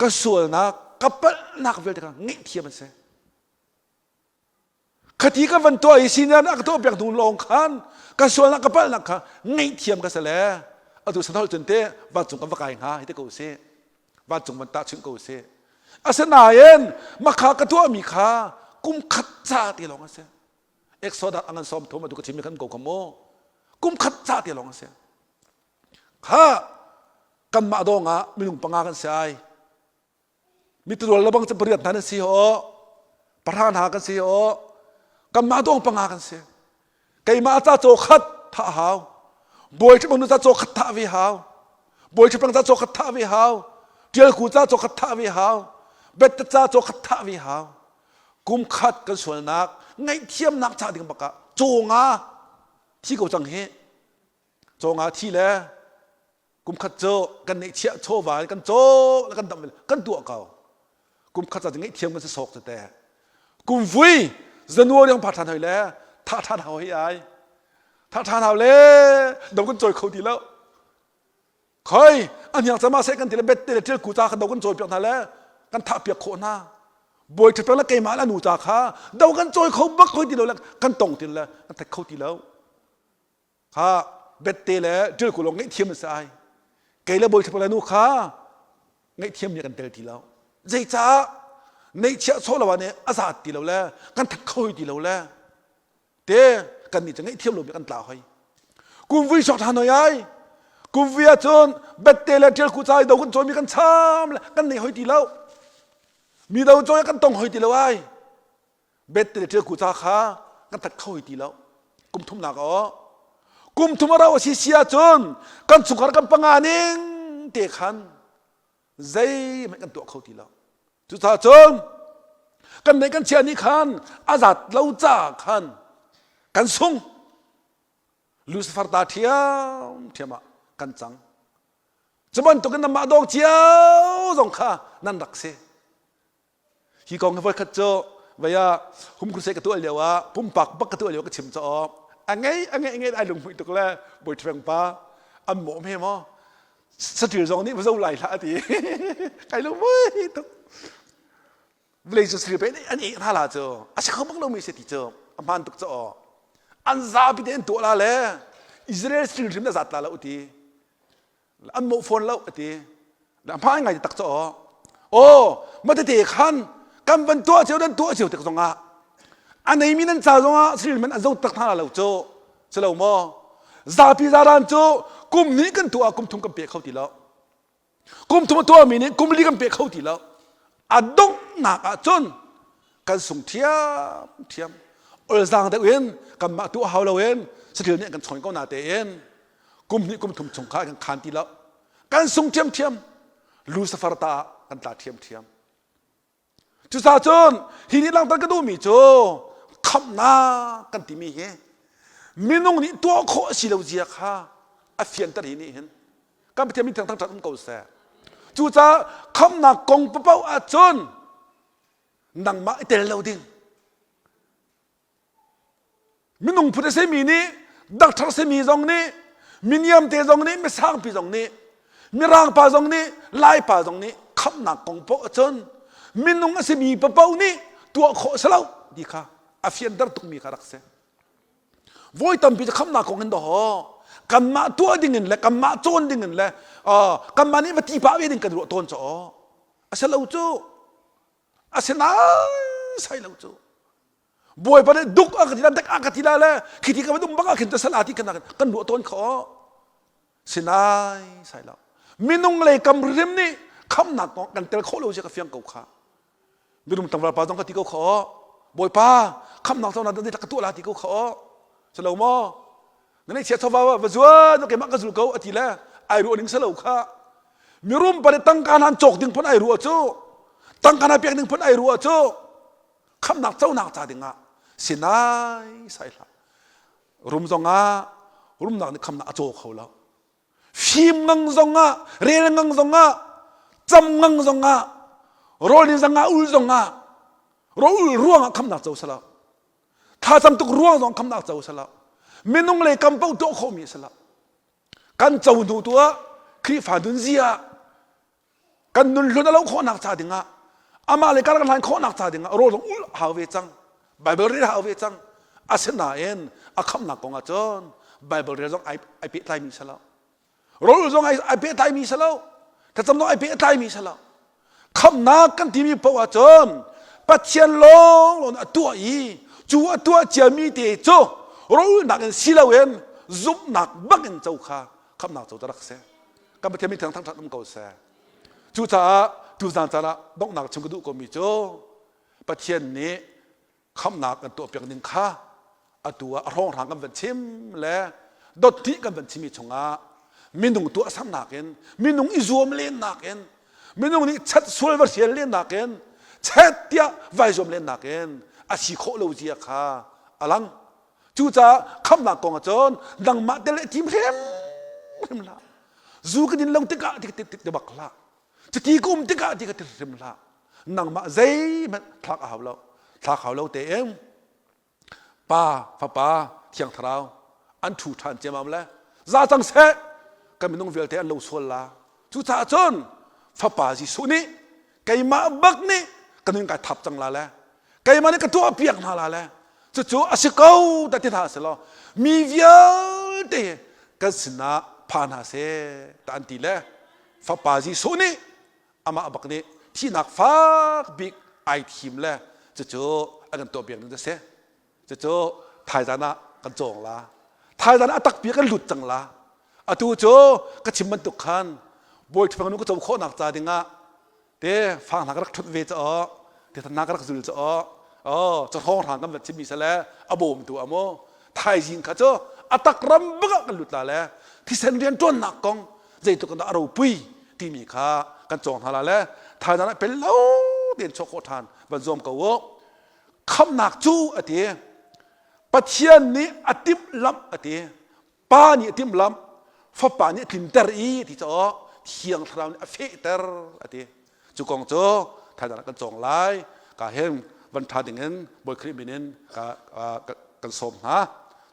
ka sualnak ka palhnak vialte kha ngaihthiam an si. Khati ka van tuah i senior nih a ka tuah piak hnu lawng khan ka sualnak ka palhnak kha ngaihthiam ka si le atu sanhol cun te vancung kan va kai hnga hi te ko si vancung van tahchunh ko si asinain makha ka tuahmi kha kum khat ca te lawng a si Exodus a ngan sawm thum atu ka chimmi khan ko kha mu kum khat ca te lawng a si kha kanmah dawng ah minung panga kan si ai miturual lebang cu pariat hna nan si ho pahra hna kan si ho kanmah dawng panga kan si keimah ca caw khat thah hau bawi ṭhipang nu ca caw khat thah ve hau bawi ṭhipang ca caw khat thah ve hau ṭialku ca caw khat thah ve hau bette ca caw khat thah ve hau kum khat kan sualnak ngaihthiamnak ca ding bakah cawnga thi ko cang hi cawnga thi le kum khat cu kan neihchiah chawva in kan caw le kan dam kan tuah ko kum khat ca ngaihthiam kan si sawk te kum vui January ang pha ṭhan hoi le tha ṭhan hau hei ai tha ṭhan hau le dam kan cawi kho ti lo Khoi a hniang cama seh kan ti le bet te le ṭil ku ca kha do kan cawi piak hna le kan thah piak khawh hna. Bawi ṭhapeng le keimah le nu ca kha do kan cawi kho bak khoi ti lo le kan tong ti le kan that kho ti lo. Kha bet te le ṭil ku lawng ngaihthiam an si ai. Kei le bawi ṭhapeng le nu kha ngaihthiam nih kan tel ti lo. Zeicah neihchiah chaw lo ah nih a zaat ti lo le kan that kho ti lo le te kan nih cu ngaihthiam lomi kan tla hoi kum vui sok ṭhan hoi ai kum vui ahcun bette le ṭial ku cai do kan cawimi kan cham le kan nei hoi ti lo mi do cawi kan tong hoi ti lo ai bette le ṭial ku ca kha kan that kho hoi ti lo kum thum nak aw kum thum a rau a si si ahcun kan chungkhar kan panga ning te khan zeihmanh kan tuah kho ti lo cucaah cun kan neih kan chia nih khan a zat lo caah khan kan sung Lucifer ta ṭhiam ṭhiam ah kan cang cu bantukin nanmah dawng cio zong kha nan rak si Hi kong hi voikhat cu vei ah hum crusade ka tuah lio ah pumpak bak ka tuah lio ka chim caw a ngei a ngei ngei ai lunghmuih tuk le bawi ṭhawng pa an mawh hme maw saṭil zong nih va zo lai hlah a ti kai lunghmuih tuk vawlei cu saṭil pe an eh hna la cu a si kho bak lomi si ti cu a hmaan tuk caw an zapi te an tuah la le Israel saṭil hrim na zat la lo ti an mawh fawn lo a ti hmai ngai tak caw aw matete khan kan van tuah cio nan tuah cio tik zongah a neimi nan ca zongah sril man an zo tak hna lo cu si lo maw zapi zaran cu kum hnih kan tuah kum thum kan pe kho ti lo kum thum a tuahmi nih kum li kan pe kho ti lo a donghnak ah cun kan sung ṭhiam ṭhiam olzaang deuh in kanmah tuah hau lo in saṭil nih kan chawn ko na tein kum hnih kum thum chung kha kan khan ti lo kan sung ṭhiamṭhiam Lucifer ta ah kan tla ṭhiamṭhiam cucaah cun hi nih langhter ka duhmi cu khamhnak kan timi hi. Minung nih tuah khawh a si lo zia kha a fianter hi nih hin kan Pathian min thiang thangṭhat um ko seh. Cucaah khamnak kong paoh ahcun nangmah i tel lo ding. Minung phun a simi nih doctor simi zong nih miniam te zong nih misangpi zong nih mirang pa zong nih lai pa zong nih khamnak kong paoh ahcun minung a simi paoh nih tuah khawh a si lo ti kha a fianter tukmi kha rak si. Voi tampi cu khamnak kong in dawh kanmah tuah ding in le kanmah cawn ding in le kanmah nih va ti pah ve ding kan ruah tawn caw a si lo cu a si nai lo cu Bawipa nih duk a ka ti la dek a ka ti la le khiti ka van um bak ah khin sal ti kan kan ruah tawn kho sinai sai lo minung lei kam rim nih khamnak kong kan tel kho lo si ka fiang ko kha Mirum tlangval pa zong ka ti ko kho. Bawipa, khamnak cawnak dan ka tuah la ti ko kho. Salo maw? Na nei chia chawva va zuan keimah ka zul ko ati le ai ruah ning salo kha. Mirum pa nih tangka nan cawk ding phun ai ruah cu. Tangka na pek ding phun ai ruah cu. Khamnak conak ca ding ah sinai sai hlah. Rum zong ah rumnak nih khamnak a caw kho lo. Fim ngang zongah, rel ngang zongah, cam ngang zongah, rawl in zangah ul zongah, rawl ul ruangah khamnak co sala. Thlacam tuk ruang zong khamnak co sala. Minung lei kam paoh tuah khawhmi sala. Kan co hnu tu ah Khrihfa nunzia kan nun hlun a lo khawhnak ca dingah amah le kar kan hlan khawhnak ca dingah rawl zong ul hau ve cang Bible rel hau ve cang asinain a khamnak kong ah cun Bible rel zong ai ai pehtlaimi si lo rawl zong ai ai pehtlaimi si lo thlacam zong ai pehtlaimi si lo khamnak kan timi paoh ah cun Pathian lawng lawng a tuah i cu a tuah ciami te cu rawlnak in si loin zumhnak bak in co kha khamnak co ta rak si kan Pathian min thiang thangṭhat um ko seh. Cucaah tuzan caan ah donghnak chim ka duh komi cu Pathian nih khamhnak kan tuahpiak ning kha atu ah a hrawnghrang kan van chim le dot hnih kan van chimmi chungah minung tuahsernak in minung i zuam lennak in minung nih chat sual va hrial lennak in chet tiah vai zuam lennak in a si khawh lo zia kha a lang. Cucaah khamhnak kong ah cun nangmah te le tim hrimhrim hlah. Zu ka din lo tikah ti ti bak hlah. Cuti ka um tikah ti ka ti hrim hlah. Nangmah zeihmanh thlak a hau lo. Thlak hau lo tein Pa, Fapa, Thiang Thlarau an ṭhu ṭhan ciammam le za cang seh kan minung vialte an lo sual la. Cucaah cun Fapa Jesuh nih keimah bak nih ka nun kai thap cang la le keimah nih ka tuah piak hna la le cucu a si ko dah ti hna seh law mi vialte kan sinah pha hna seh ta an ti le fapa Jesuh nih amah bak nih thihnak fak bik ai thim le cucu a kan tuah piak ding a si cucu thaizan ah kan cawng la thaizan ah a takpi kan lut cang la atu cu ka chim bantuk khan bawi ṭhupang nu ka co khawhnak ca dingah te fang hna ka rak ṭhut ve caw te hna ka rak zul caw oh cahrawng hrang kan vat chimmi sale a bawmtu amu thaizing kha cu a tak ram bak ah kan lut la le thisen rian ṭuannak kong zeitluk in dah a ropui timi kha kan cawng hna la le thaizan ah pel lo tein chuak khawh ṭhan van zuam ko u khamnak cu a ti Pathian nih a timhlamh a ti Pa nih a timhlamh Fapa nih a tlinter i ti caah Thiang Thlarau nih a fehter a ti cu kong cu thaizang ah kan cawng lai ka hin van ṭha ding in Bawi Khrih min in kan sawm hna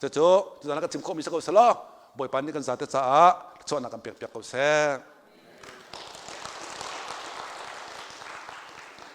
cucu tuzan ah kan chim khawhmi si ko selaw Bawipa nih kan zate caah chuahnak kan pek piak ko seh.